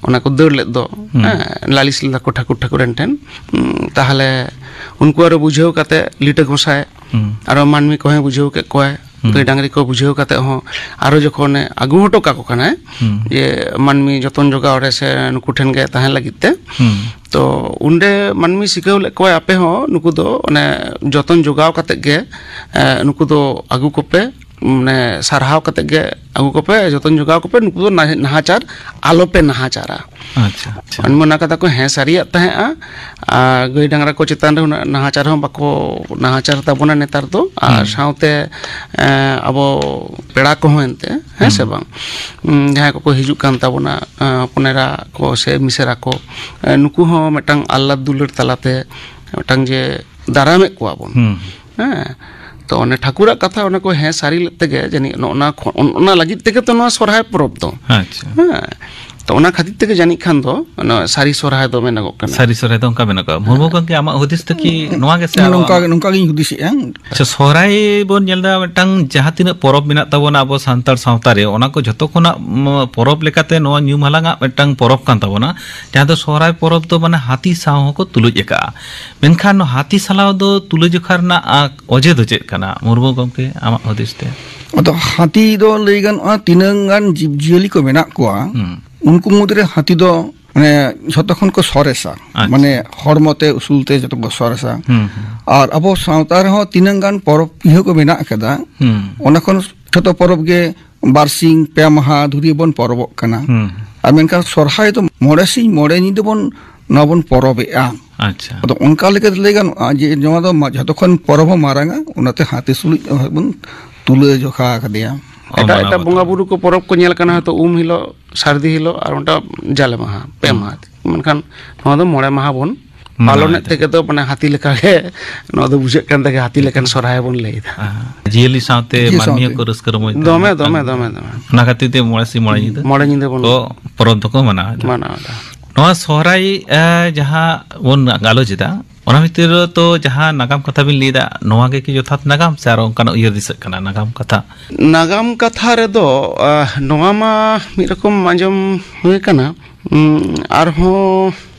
ᱚᱱᱟ ᱠᱚ ᱫᱟᱹᱲ ᱞᱮᱫ ᱫᱚ, ᱦᱩᱸ᱾ ᱦᱮᱸ, ᱞᱟᱹᱞᱤᱥ ᱞᱮᱫᱟ ᱠᱚ ᱴᱷᱟᱹᱠᱩᱨ ᱴᱷᱟᱹᱠᱩᱨᱟᱱ ᱴᱷᱮᱱ᱾ ᱩᱢ, ᱛᱟᱦᱚᱞᱮ ᱩᱱᱠᱩ ᱟᱨᱚ ᱵᱩᱡᱷᱟᱹᱣ ᱠᱟᱛᱮ ᱞᱤᱴᱟᱹ ᱜᱚᱸᱥᱟᱭ, ᱦᱩᱸ᱾ ᱟᱨᱚ ᱢᱟᱹᱱᱢᱤ ᱠᱚᱦᱚᱸᱭ ᱵᱩᱡᱷᱟᱹᱣ ᱠᱮᱫ ᱠᱚᱣᱟᱭ, ᱦᱩᱸ᱾ ᱜᱟᱹᱭ ᱰᱟᱝᱨᱤ ᱠᱚ ᱵᱩᱡᱷᱟᱹᱣ ᱠᱟᱛᱮ ᱦᱚᱸ ᱟᱨᱚ ᱡᱚᱠᱷᱚᱱᱮ ᱟᱹᱜᱩ ᱦᱚᱴᱚ ᱠᱟᱠᱚ ᱠᱟᱱᱟᱭ, ᱦᱩᱸ᱾ ᱡᱮ ᱢᱟᱹᱱᱢᱤ ᱡᱚᱛᱚᱱ ᱡᱚᱜᱟᱣ ᱨᱮ ᱥᱮ ᱱᱩᱠᱩ ᱴᱷᱮᱱ ᱜᱮ ᱛᱟᱦᱮᱸ ᱞᱟᱹᱜᱤᱫ ᱛᱮ, ᱦᱩᱸ᱾ ᱛᱚ ᱩᱱᱨᱮ ᱢᱟᱹᱱᱢᱤ ᱥᱤᱠᱷᱟᱹᱣ ᱞᱮᱫ ᱠᱚᱣᱟᱭ, ᱟᱯᱮ ᱦᱚᱸ ᱱᱩᱠᱩ ᱫᱚ ᱚᱱᱮ ᱡᱚᱛᱚᱱ ᱡᱚᱜᱟᱣ ᱠᱟᱛᱮ ᱜᱮ, ᱮ, ᱱᱩᱠᱩ ᱫᱚ ᱟᱹᱜᱩ ᱠᱚᱯᱮ, ᱢᱟᱱᱮ ᱥᱟᱨᱦᱟᱣ ᱠᱟᱛᱮ ᱜᱮ ᱟᱹᱜᱩ ᱠᱚᱯᱮ, ᱡᱚᱛᱚᱱ ᱡᱚᱜᱟᱣ ᱠᱚᱯᱮ, ᱱᱩᱠᱩ ᱫᱚ ᱱᱟᱦ-, ᱱᱟᱦᱟᱪᱟᱨ ᱟᱞᱚᱯᱮ ᱱᱟᱦᱟᱪᱟᱨᱟ᱾ ᱟᱪᱪᱷᱟ, ᱟᱪᱪᱷᱟ᱾ ᱢᱟᱹᱱᱢᱤ ᱚᱱᱟ ᱠᱟᱛᱷᱟ ᱠᱚ ᱦᱮᱸ ᱥᱟᱹᱨᱤᱭᱟᱜ ᱛᱟᱦᱮᱸᱜᱼᱟ᱾ ᱟᱨ ᱜᱟᱹᱭ ᱰᱟᱝᱨᱟ ᱠᱚ ᱪᱮᱛᱟᱱ ᱨᱮ ᱩᱱᱟᱹᱜ ᱱᱟᱦᱟᱪᱟᱨ ᱦᱚᱸ ᱵᱟᱠᱚ ᱱᱟᱦᱟᱪᱟᱨ ᱛᱟᱵᱚᱱᱟ ᱱᱮᱛᱟᱨ ᱫᱚ᱾ ᱟᱨ ᱦᱩᱸ᱾ ᱥᱟᱶᱛᱮ, ᱮᱸ, ᱟᱵᱚ ᱯᱮᱲᱟ ᱠᱚᱦᱚᱸ ᱮᱱᱛᱮ, ᱦᱮᱸ ᱥᱮ ᱦᱩᱸ᱾ ᱵᱟᱝ? ᱩᱸ, ᱡᱟᱦᱟᱸᱭ ᱠᱚᱠᱚ ᱦᱤᱡᱩᱜ ᱠᱟᱱ ᱛᱟᱵᱚᱱᱟ, ᱮᱸ, ᱦᱚᱯᱚᱱ ᱮᱨᱟ ᱠᱚ ᱥᱮ ᱢᱤᱥᱮᱨᱟ ᱠᱚ, ᱮᱸ, ᱱᱩᱠᱩ ᱦᱚᱸ ᱢᱤᱫᱴᱟᱝ ᱟᱦᱞᱟᱫ ᱫᱩᱞᱟᱹᱲ ᱛᱟᱞᱟᱛᱮ ᱢᱤᱫᱴᱟᱝ ᱡᱮ ᱫᱟᱨᱟᱢᱮᱫ ᱠᱚᱣᱟ ᱵᱚᱱ᱾ ᱦᱩᱸ᱾ ᱦᱮᱸ᱾ ᱛᱚ ᱚᱱᱮ ᱴᱷᱟᱹᱠᱩᱨᱟᱜ ᱠᱟᱛᱷᱟ ᱚᱱᱟ ᱠᱚ ᱦᱮᱸ ᱥᱟᱹᱨᱤ ᱞᱮᱫ ᱛᱮᱜᱮ ᱡᱟᱹᱱᱤᱡ ᱱᱚᱜᱼᱚ ᱱᱟ ᱠᱷᱚ-, ᱚᱱ-, ᱚᱱᱟ ᱞᱟᱹᱜᱤᱫ ᱛᱮᱜᱮ ᱛᱚ ᱱᱚᱣᱟ ᱥᱚᱨᱦᱟᱭ ᱯᱚᱨᱚᱵᱽ ᱫᱚ᱾ ᱟᱪᱪᱷᱟ᱾ ᱦᱮᱸ᱾ ᱛᱚ ᱚᱱᱟ ᱠᱷᱟᱹᱛᱤᱨ ᱛᱮᱜᱮ ᱡᱟᱹᱱᱤᱡ ᱠᱷᱟᱱ ᱫᱚ ᱚᱱᱟ ᱥᱟᱹᱨᱤ ᱥᱚᱨᱦᱟᱭ ᱫᱚ ᱢᱮᱱᱚᱜᱚᱜ ᱠᱟᱱᱟ᱾ ᱥᱟᱹᱨᱤ ᱥᱚᱨᱦᱟᱭ ᱫᱚ ᱚᱱᱠᱟ ᱢᱮᱱᱚᱜᱚᱜᱼᱟ᱾ ᱢᱩᱨᱢᱩ ᱜᱚᱢᱠᱮ, ᱟᱢᱟᱜ ᱦᱩᱫᱤᱥ ᱫᱚ ᱠᱤ ᱱᱚᱣᱟ ᱜᱮ ᱥᱮ ᱟᱨᱚ ᱱᱚᱝᱠᱟ ᱟᱢᱟᱜ? ᱜᱮ, ᱱᱚᱝᱠᱟ ᱜᱤᱧ ᱦᱩᱫᱤᱥᱮᱜᱼᱟ᱾ ᱟᱪᱪᱷᱟ, ᱥᱚᱦᱨᱟᱭ ᱵᱚᱱ ᱧᱮᱞ ᱮᱫᱟ, ᱢᱤᱫᱴᱟᱝ ᱡᱟᱦᱟᱸ ᱛᱤᱱᱟᱹᱜ ᱯᱚᱨᱚᱵᱽ ᱢᱮᱱᱟᱜ ᱛᱟᱵᱚᱱᱟ ᱟᱵᱚ ᱥᱟᱱᱛᱟᱲ ᱥᱟᱶᱛᱟ ᱨᱮ, ᱚᱱᱟ ᱠᱚ ᱡᱷᱚᱛᱚ ᱠᱷᱚᱱᱟᱜ, ᱢ, ᱯᱚᱨᱚᱵᱽ ᱞᱮᱠᱟᱛᱮ ᱱᱚᱣᱟ ᱧᱩᱢ ᱦᱟᱞᱟᱝᱟᱜ ᱢᱤᱫᱴᱟᱝ ᱯᱚᱨᱚᱵᱽ ᱠᱟᱱ ᱛᱟᱵᱚᱱᱟ, ᱡᱟᱦᱟᱸ ᱫᱚ ᱥᱚᱦᱨᱟᱭ ᱯᱚᱨᱚᱵᱽ ᱫᱚ ᱢᱟᱱᱮ ᱦᱟᱹᱛᱤ ᱥᱟᱶ ᱦᱚᱸᱠᱚ ᱛᱩᱞᱩᱡ ᱟᱠᱟᱜᱼᱟ᱾ ᱢᱮᱱᱠᱷᱟᱱ ᱱᱚᱣᱟ ᱦᱟᱹᱛᱤ ᱥᱟᱞᱟᱣ ᱫᱚ ᱛᱩᱞᱟᱹᱡᱚᱠᱷᱟ ᱨᱮᱱᱟᱜ, ᱟ, ᱚᱡᱮ ᱫᱚ ᱪᱮᱫ ᱠᱟᱱᱟ, ᱢᱩᱨᱢᱩ ᱜᱚᱢᱠᱮ, ᱟᱢᱟᱜ ᱦᱩᱫᱤᱥ ᱛᱮ? ᱟᱫᱚ ᱦᱟᱹᱛᱤ ᱫᱚ ᱞᱟᱹᱭ ᱜᱟᱱᱚᱜᱼᱟ, ᱛᱤᱱᱟᱹᱝ ᱜᱟᱱ ᱡᱤᱵᱽᱼᱡᱤᱭᱟᱹᱞᱤ ᱠᱚ ᱢᱮᱱᱟᱜ ᱠᱚᱣᱟ, ᱦᱩᱸ᱾ ᱩᱱᱠᱩ ᱢᱩᱫᱽᱨᱮ ᱦᱟᱹᱛᱤ ᱫᱚ, ᱢᱟᱱᱮ, ᱡᱷᱚᱛᱚ ᱠᱷᱚᱱ ᱠᱚ ᱥᱚᱨᱮᱥᱟ᱾ ᱟᱪᱪᱷᱟ᱾ ᱢᱟᱱᱮ, ᱦᱚᱲᱢᱚ ᱛᱮ, ᱩᱥᱩᱞ ᱛᱮ ᱡᱷᱚᱛᱚ ᱠᱚ ᱥᱚᱨᱮᱥᱟ᱾ ᱦᱩᱸ, ᱦᱩᱸ᱾ ᱟᱨ ᱟᱵᱚ ᱥᱟᱶᱛᱟ ᱨᱮᱦᱚᱸ ᱛᱤᱱᱟᱹᱝ ᱜᱟᱱ ᱯᱚᱨᱚᱵᱽ ᱯᱤᱦᱟᱹ ᱠᱚ ᱢᱮᱱᱟᱜ ᱠᱟᱫᱟ, ᱦᱩᱸ᱾ ᱚᱱᱟ ᱠᱷᱚᱱ ᱡᱷᱚᱛᱚ ᱯᱚᱨᱚᱵᱽ ᱜᱮ ᱵᱟᱨᱥᱤᱧ ᱯᱮ ᱢᱟᱦᱟ ᱫᱷᱩᱨᱤᱭᱟᱹ ᱵᱚᱱ ᱯᱚᱨᱚᱵᱚᱜ ᱠᱟᱱᱟ᱾ ᱦᱩᱸ᱾ ᱟᱨ ᱢᱮᱱᱠᱷᱟᱱ ᱥᱚᱨᱦᱟᱭ ᱫᱚ ᱢᱚᱬᱮ ᱥᱤᱧ ᱢᱚᱬᱮ ᱧᱤᱫᱟᱹ ᱵᱚᱱ, ᱱᱚᱣᱟ ᱵᱚᱱ ᱯᱚᱨᱚᱵᱮᱜᱼᱟ᱾ ᱟᱪᱪᱷᱟ᱾ ᱟᱫᱚ ᱚᱱᱠᱟ ᱞᱮᱠᱟᱛᱮ ᱞᱟᱹᱭ ᱜᱟᱱᱚᱜᱼᱟ ᱡᱮ ᱱᱚᱣᱟ ᱫᱚ ᱢᱟ-, ᱡᱷᱚᱛᱚ ᱠᱷᱚᱱ ᱯᱚᱨᱚᱵᱽ ᱦᱚᱸ ᱢᱟᱨᱟᱝᱟ, ᱚᱱᱟᱛᱮ ᱦᱟᱹᱛᱤ ᱥᱩᱞᱩᱡ ᱵᱚᱱ ᱛᱩᱞᱟᱹ ᱡᱚᱠᱷᱟ ᱟᱠᱟᱫᱮᱭᱟ᱾ ᱚ, ᱮᱴᱟᱜ ᱢᱟᱱᱟᱣ ᱮᱴᱟᱜ ᱵᱟᱛᱟᱣ᱾ ᱵᱚᱸᱜᱟ ᱵᱩᱨᱩ ᱠᱚ ᱯᱚᱨᱚᱵᱽ ᱠᱚ ᱧᱮᱞ ᱠᱟᱱᱟ, ᱦᱚᱭᱛᱳ ᱩᱢ ᱦᱤᱞᱳᱜ, ᱥᱟᱹᱨᱫᱤ ᱦᱤᱞᱳᱜ ᱟᱨ ᱚᱱᱴᱟ ᱡᱟᱞᱮ ᱢᱟᱦᱟ, ᱯᱮ ᱦᱩᱸ᱾ ᱢᱟᱦᱟ᱾ ᱢᱮᱱᱠᱷᱟᱱ ᱱᱚᱣᱟ ᱫᱚ ᱢᱚᱬᱮ ᱢᱟᱦᱟ ᱵᱚᱱ ᱢᱟᱱᱟᱣ ᱯᱟᱞᱚᱱᱮᱫ ᱮᱫᱟ᱾ ᱛᱮᱜᱮ ᱫᱚ ᱢᱟᱱᱮ ᱦᱟᱹᱛᱤ ᱞᱮᱠᱟᱜᱮ ᱱᱚᱣᱟ ᱫᱚ ᱵᱩᱡᱷᱟᱹᱜ ᱠᱟᱱ ᱛᱮᱜᱮ ᱦᱟᱹᱛᱤ ᱞᱮᱠᱟᱱ ᱥᱚᱨᱦᱟᱭ ᱵᱚᱱ ᱞᱟᱹᱭ ᱮᱫᱟ᱾ ᱟᱦᱟ᱾ ᱡᱤᱭᱟᱹᱞᱤ ᱥᱟᱶᱛᱮ ᱡᱤᱭᱟᱹᱞᱤ ᱢᱟᱹᱱᱢᱤ ᱥᱟᱶᱛᱮ᱾ ᱦᱚᱸᱠᱚ ᱨᱟᱹᱥᱠᱟᱹ ᱨᱚᱢᱚᱡᱽ ᱮᱫᱟ᱾ ᱫᱚᱢᱮ, ᱫᱚᱢᱮ, ᱫᱚᱢᱮ, ᱫᱚᱢᱮ᱾ ᱚᱱᱟ ᱠᱷᱟᱹᱛᱤᱨ ᱛᱮ ᱢᱚᱬᱮ ᱥᱤᱧ ᱢᱚᱬᱮ ᱧᱤᱫᱟᱹ ᱢᱚᱬᱮ ᱧᱤᱫᱟᱹ ᱵᱚᱱ ᱠᱚ ᱯᱚᱨᱚᱵᱽ ᱫᱚᱠᱚ ᱢᱟᱱᱟᱣ ᱮᱫᱟ᱾ ᱢᱟᱱᱟᱣ ᱮᱫᱟ᱾ ᱱᱚᱣᱟ ᱥᱚᱦᱨᱟᱭ, ᱮ, ᱡᱟᱦᱟᱸ ᱵᱚᱱ ᱜᱟᱞᱚᱪ ᱮᱫᱟ, ᱚᱱᱟ ᱵᱷᱤᱛᱤᱨ ᱨᱮ ᱛᱚ ᱡᱟᱦᱟᱸ ᱱᱟᱜᱟᱢ ᱠᱟᱛᱷᱟ ᱵᱤᱱ ᱞᱟᱹᱭ ᱮᱫᱟ, ᱱᱚᱣᱟ ᱜᱮ ᱠᱤ ᱡᱚᱛᱷᱟᱛ ᱱᱟᱜᱟᱢ ᱥᱮ ᱟᱨᱚ ᱚᱱᱠᱟᱱᱟᱜ ᱩᱭᱦᱟᱹᱨ ᱫᱤᱥᱟᱹᱜ ᱠᱟᱱᱟ ᱱᱟᱜᱟᱢ ᱠᱟᱛᱷᱟ? ᱱᱟᱜᱟᱢ ᱠᱟᱛᱷᱟ ᱨᱮᱫᱚ, ᱟ, ᱱᱚᱣᱟ ᱢᱟ ᱢᱤᱫ ᱨᱚᱠᱚᱢ ᱟᱸᱡᱚᱢ ᱦᱩᱭ ᱟᱠᱟᱱᱟ᱾ ᱩᱸ, ᱟᱨᱦᱚᱸ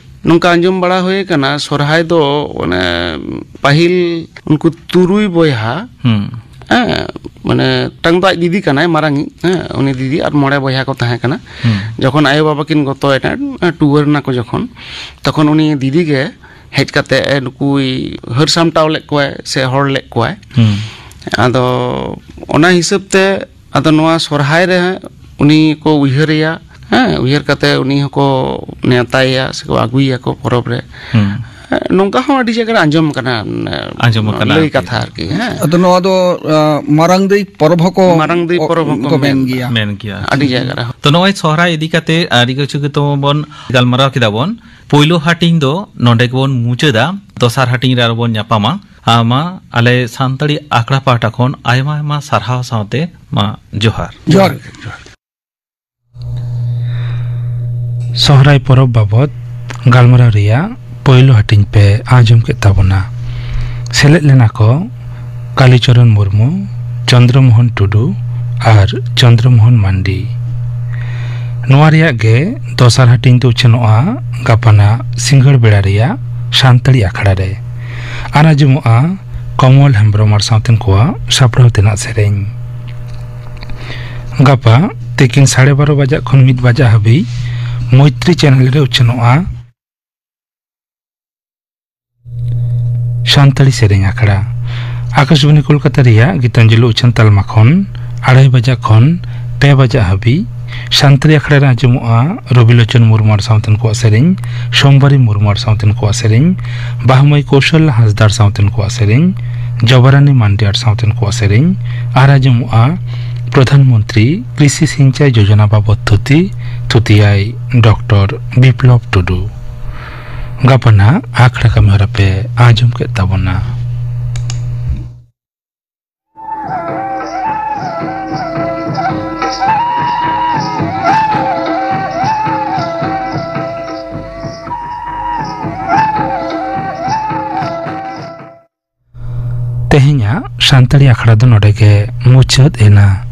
ᱱᱚᱝᱠᱟ ᱟᱸᱡᱚᱢ ᱵᱟᱲᱟ ᱦᱩᱭ ᱟᱠᱟᱱᱟ, ᱥᱚᱨᱦᱟᱭ ᱫᱚ ᱚᱱᱮ ᱯᱟᱹᱦᱤᱞ ᱩᱱᱠᱩ ᱛᱩᱨᱩᱭ ᱵᱚᱭᱦᱟ, ᱦᱩᱸ᱾ ᱦᱮᱸ, ᱢᱟᱱᱮ ᱢᱤᱫᱴᱟᱝ ᱫᱚ ᱟᱡ ᱫᱤᱫᱤ ᱠᱟᱱᱟᱭ, ᱢᱟᱨᱟᱝᱤᱡ, ᱦᱮᱸ, ᱩᱱᱤ ᱫᱤᱫᱤ ᱟᱨ ᱢᱚᱬᱮ ᱵᱚᱭᱦᱟ ᱠᱚ ᱛᱟᱦᱮᱸ ᱠᱟᱱᱟ᱾ ᱦᱩᱸ᱾ ᱡᱚᱠᱷᱚᱱ ᱟᱭᱳ ᱵᱟᱵᱟ ᱠᱤᱱ ᱜᱚᱛᱚᱭᱮᱱᱟ, ᱴᱩᱣᱟᱹᱨ ᱮᱱᱟ ᱠᱚ ᱡᱚᱠᱷᱚᱱ, ᱛᱚᱠᱷᱚᱱ ᱩᱱᱤ ᱫᱤᱫᱤ ᱜᱮ ᱦᱮᱡ ᱠᱟᱛᱮ ᱮ ᱱᱩᱠᱩᱭ ᱦᱟᱹᱨ ᱥᱟᱢᱴᱟᱣ ᱞᱮᱫ ᱠᱚᱣᱟᱭ ᱥᱮ ᱦᱚᱲ ᱞᱮᱫ ᱠᱚᱣᱟᱭ᱾ ᱦᱩᱸ᱾ ᱟᱫᱚ ᱚᱱᱟ ᱦᱤᱥᱟᱹᱵ ᱛᱮ ᱟᱫᱚ ᱱᱚᱣᱟ ᱥᱚᱨᱦᱟᱭ ᱨᱮ ᱩᱱᱤ ᱠᱚ ᱩᱭᱦᱟᱹᱨᱮᱭᱟ, ᱦᱮᱸ, ᱩᱭᱦᱟᱹᱨ ᱠᱟᱛᱮ ᱩᱱᱤ ᱦᱚᱸᱠᱚ ᱱᱮᱣᱛᱟᱭᱮᱭᱟ ᱥᱮᱠᱚ ᱟᱹᱜᱩᱭᱮᱭᱟᱠᱚ ᱯᱚᱨᱚᱵᱽ ᱨᱮ᱾ ᱦᱩᱸ᱾ ᱦᱮᱸ, ᱱᱚᱝᱠᱟ ᱦᱚᱸ ᱟᱹᱰᱤ ᱡᱟᱭᱜᱟ ᱨᱮ ᱟᱸᱡᱚᱢ ᱠᱟᱱᱟ, ᱢᱟᱱᱮ, ᱟᱸᱡᱚᱢ ᱠᱟᱱᱟ ᱞᱟᱹᱭ ᱟᱨᱠᱤ᱾ ᱠᱟᱛᱷᱟ ᱟᱨᱠᱤ, ᱦᱮᱸ᱾ ᱟᱫᱚ ᱱᱚᱣᱟ ᱫᱚ, ᱟ, ᱢᱟᱨᱟᱝ ᱫᱟᱹᱭ ᱯᱚᱨᱚᱵᱽ ᱦᱚᱸᱠᱚ ᱢᱟᱨᱟᱝ ᱫᱟᱹᱭ ᱯᱚᱨᱚᱵᱽ ᱦᱚᱸᱠᱚ ᱠᱚ ᱢᱮᱱ ᱢᱮᱱ ᱜᱮᱭᱟ᱾ ᱢᱮᱱ ᱜᱮᱭᱟ᱾ ᱟᱹᱰᱤ ᱡᱟᱭᱜᱟ ᱨᱮᱦᱚᱸ᱾ ᱛᱚ, ᱱᱚᱜᱼᱚᱭ ᱥᱚᱦᱨᱟᱭ ᱤᱫᱤ ᱠᱟᱛᱮ ᱟᱹᱰᱤ ᱠᱤᱪᱷᱩ ᱜᱮ ᱛᱚ ᱵᱚᱱ ᱜᱟᱞᱢᱟᱨᱟᱣ ᱠᱮᱫᱟ ᱵᱚᱱ᱾ ᱯᱳᱭᱞᱳ ᱦᱟᱹᱴᱤᱧ ᱫᱚ ᱱᱚᱰᱮ ᱜᱮᱵᱚᱱ ᱢᱩᱪᱟᱹᱫᱟ᱾ ᱫᱚᱥᱟᱨ ᱦᱟᱹᱴᱤᱧ ᱨᱮ ᱟᱨᱚ ᱵᱚᱱ ᱧᱟᱯᱟᱢᱟ᱾ ᱟ, ᱢᱟ ᱟᱞᱮ ᱥᱟᱱᱛᱟᱲᱤ ᱟᱠᱷᱲᱟ ᱯᱟᱦᱴᱟ ᱠᱷᱚᱱ ᱟᱭᱢᱟ ᱟᱭᱢᱟ ᱥᱟᱨᱦᱟᱣ ᱥᱟᱶᱛᱮ ᱢᱟ ᱡᱚᱦᱟᱨ᱾ ᱡᱚᱦᱟᱨ ᱜᱮ, ᱡᱚᱦᱟᱨ᱾ ᱥᱚᱦᱨᱟᱭ ᱯᱚᱨᱚᱵᱽ ᱵᱟᱵᱚᱛ ᱜᱟᱞᱢᱟᱨᱟᱣ ᱨᱮᱭᱟᱜ ᱯᱳᱭᱞᱳ ᱦᱟᱹᱴᱤᱧ ᱯᱮ ᱟᱸᱡᱚᱢ ᱠᱮᱫ ᱛᱟᱵᱚᱱᱟ᱾ ᱥᱮᱞᱮᱫ ᱞᱮᱱᱟ ᱠᱚ ᱠᱟᱞᱤᱪᱚᱨᱚᱱ ᱢᱩᱨᱢᱩ, ᱪᱚᱱᱫᱨᱚᱢᱳᱦᱚᱱ ᱴᱩᱰᱩ ᱟᱨ ᱪᱚᱱᱫᱨᱚᱢᱳᱦᱚᱱ ᱢᱟᱱᱰᱤ᱾ ᱱᱚᱣᱟ ᱨᱮᱭᱟᱜ ᱜᱮ ᱫᱚᱥᱟᱨ ᱦᱟᱹᱴᱤᱧ ᱫᱚ ᱩᱪᱷᱟᱹᱱᱚᱜᱼᱟ ᱜᱟᱯᱟᱱᱟᱜ ᱥᱤᱸᱜᱟᱹᱲ ᱵᱮᱲᱟ ᱨᱮᱭᱟᱜ ᱥᱟᱱᱛᱟᱲᱤ ᱟᱠᱷᱲᱟ ᱨᱮ᱾ ᱟᱨ ᱟᱸᱡᱚᱢᱚᱜᱼᱟ ᱠᱚᱢᱚᱞ ᱦᱮᱢᱵᱨᱚᱢ ᱟᱨ ᱥᱟᱶᱛᱮᱱ ᱠᱚᱣᱟᱜ ᱥᱟᱯᱲᱟᱣ ᱛᱮᱱᱟᱜ ᱥᱮᱨᱮᱧ᱾ ᱜᱟᱯᱟ ᱛᱤᱠᱤᱱ ᱥᱟᱲᱮ ᱵᱟᱨᱚ ᱵᱟᱡᱟᱜ ᱠᱷᱚᱱ ᱢᱤᱫ ᱵᱟᱡᱟᱜ ᱦᱟᱹᱵᱤᱡ ᱢᱳᱭᱛᱨᱤ ᱪᱮᱱᱮᱞ ᱨᱮ ᱩᱪᱷᱟᱹᱱᱚᱜᱼᱟ ᱥᱟᱱᱛᱟᱲᱤ ᱥᱮᱨᱮᱧ ᱟᱠᱷᱲᱟ᱾ ᱟᱠᱟᱥᱵᱟᱱᱤ ᱠᱳᱞᱠᱟᱛᱟ ᱨᱮᱭᱟᱜ ᱜᱤᱛᱟᱧᱡᱚᱞᱤ ᱩᱪᱷᱟᱹᱱ ᱛᱟᱞᱢᱟ ᱠᱷᱚᱱ ᱟᱲᱟᱭ ᱵᱟᱡᱟᱜ ᱠᱷᱚᱱ ᱯᱮ ᱵᱟᱡᱟᱜ ᱦᱟᱹᱵᱤᱡ ᱥᱟᱱᱛᱟᱲᱤ ᱟᱠᱷᱲᱟ ᱨᱮ ᱟᱸᱡᱚᱢᱚᱜᱼᱟ ᱨᱚᱵᱤᱞᱳᱪᱚᱱ ᱢᱩᱨᱢᱩ ᱟᱨ ᱥᱟᱶᱛᱮᱱ ᱠᱚᱣᱟᱜ ᱥᱮᱨᱮᱧ, ᱥᱳᱢᱵᱟᱨᱤ ᱢᱩᱨᱢᱩ ᱟᱨ ᱥᱟᱶᱛᱮᱱ ᱠᱚᱣᱟᱜ ᱥᱮᱨᱮᱧ, ᱵᱟᱦᱢᱟᱹᱭ ᱠᱳᱥᱚᱞ ᱦᱟᱸᱥᱫᱟ ᱟᱨ ᱥᱟᱶᱛᱮᱱ ᱠᱚᱣᱟᱜ ᱥᱮᱨᱮᱧ, ᱡᱚᱵᱟᱨᱟᱱᱤ ᱢᱟᱱᱰᱤ ᱟᱨ ᱥᱟᱶᱛᱮᱱ ᱠᱚᱣᱟᱜ ᱥᱮᱨᱮᱧ, ᱟᱨ ᱟᱸᱡᱚᱢᱚᱜᱼᱟ ᱯᱨᱚᱫᱷᱟᱱ ᱢᱚᱱᱛᱨᱤ ᱠᱨᱤᱥᱤ ᱥᱤᱧᱪᱟᱭ ᱡᱳᱡᱚᱱᱟ ᱵᱟᱵᱚᱫ ᱛᱷᱩᱛᱤ, ᱛᱷᱩᱛᱤᱭᱟᱭ ᱰᱚᱠᱴᱚᱨ ᱵᱤᱯᱞᱚᱵ ᱴᱩᱰᱩ᱾ ᱜᱟᱯᱟ ᱱᱟᱦᱟᱜ ᱟᱠᱷᱲᱟ ᱠᱟᱹᱢᱤ ᱦᱚᱨᱟ ᱯᱮ ᱟᱸᱡᱚᱢ ᱠᱮᱫ ᱛᱟᱵᱚᱱᱟ᱾ ᱛᱮᱦᱮᱧᱟᱜ ᱥᱟᱱᱛᱟᱲᱤ ᱟᱠᱷᱲᱟ ᱫᱚ ᱱᱚᱰᱮ ᱜᱮ ᱢᱩᱪᱟᱹᱫ ᱮᱱᱟ᱾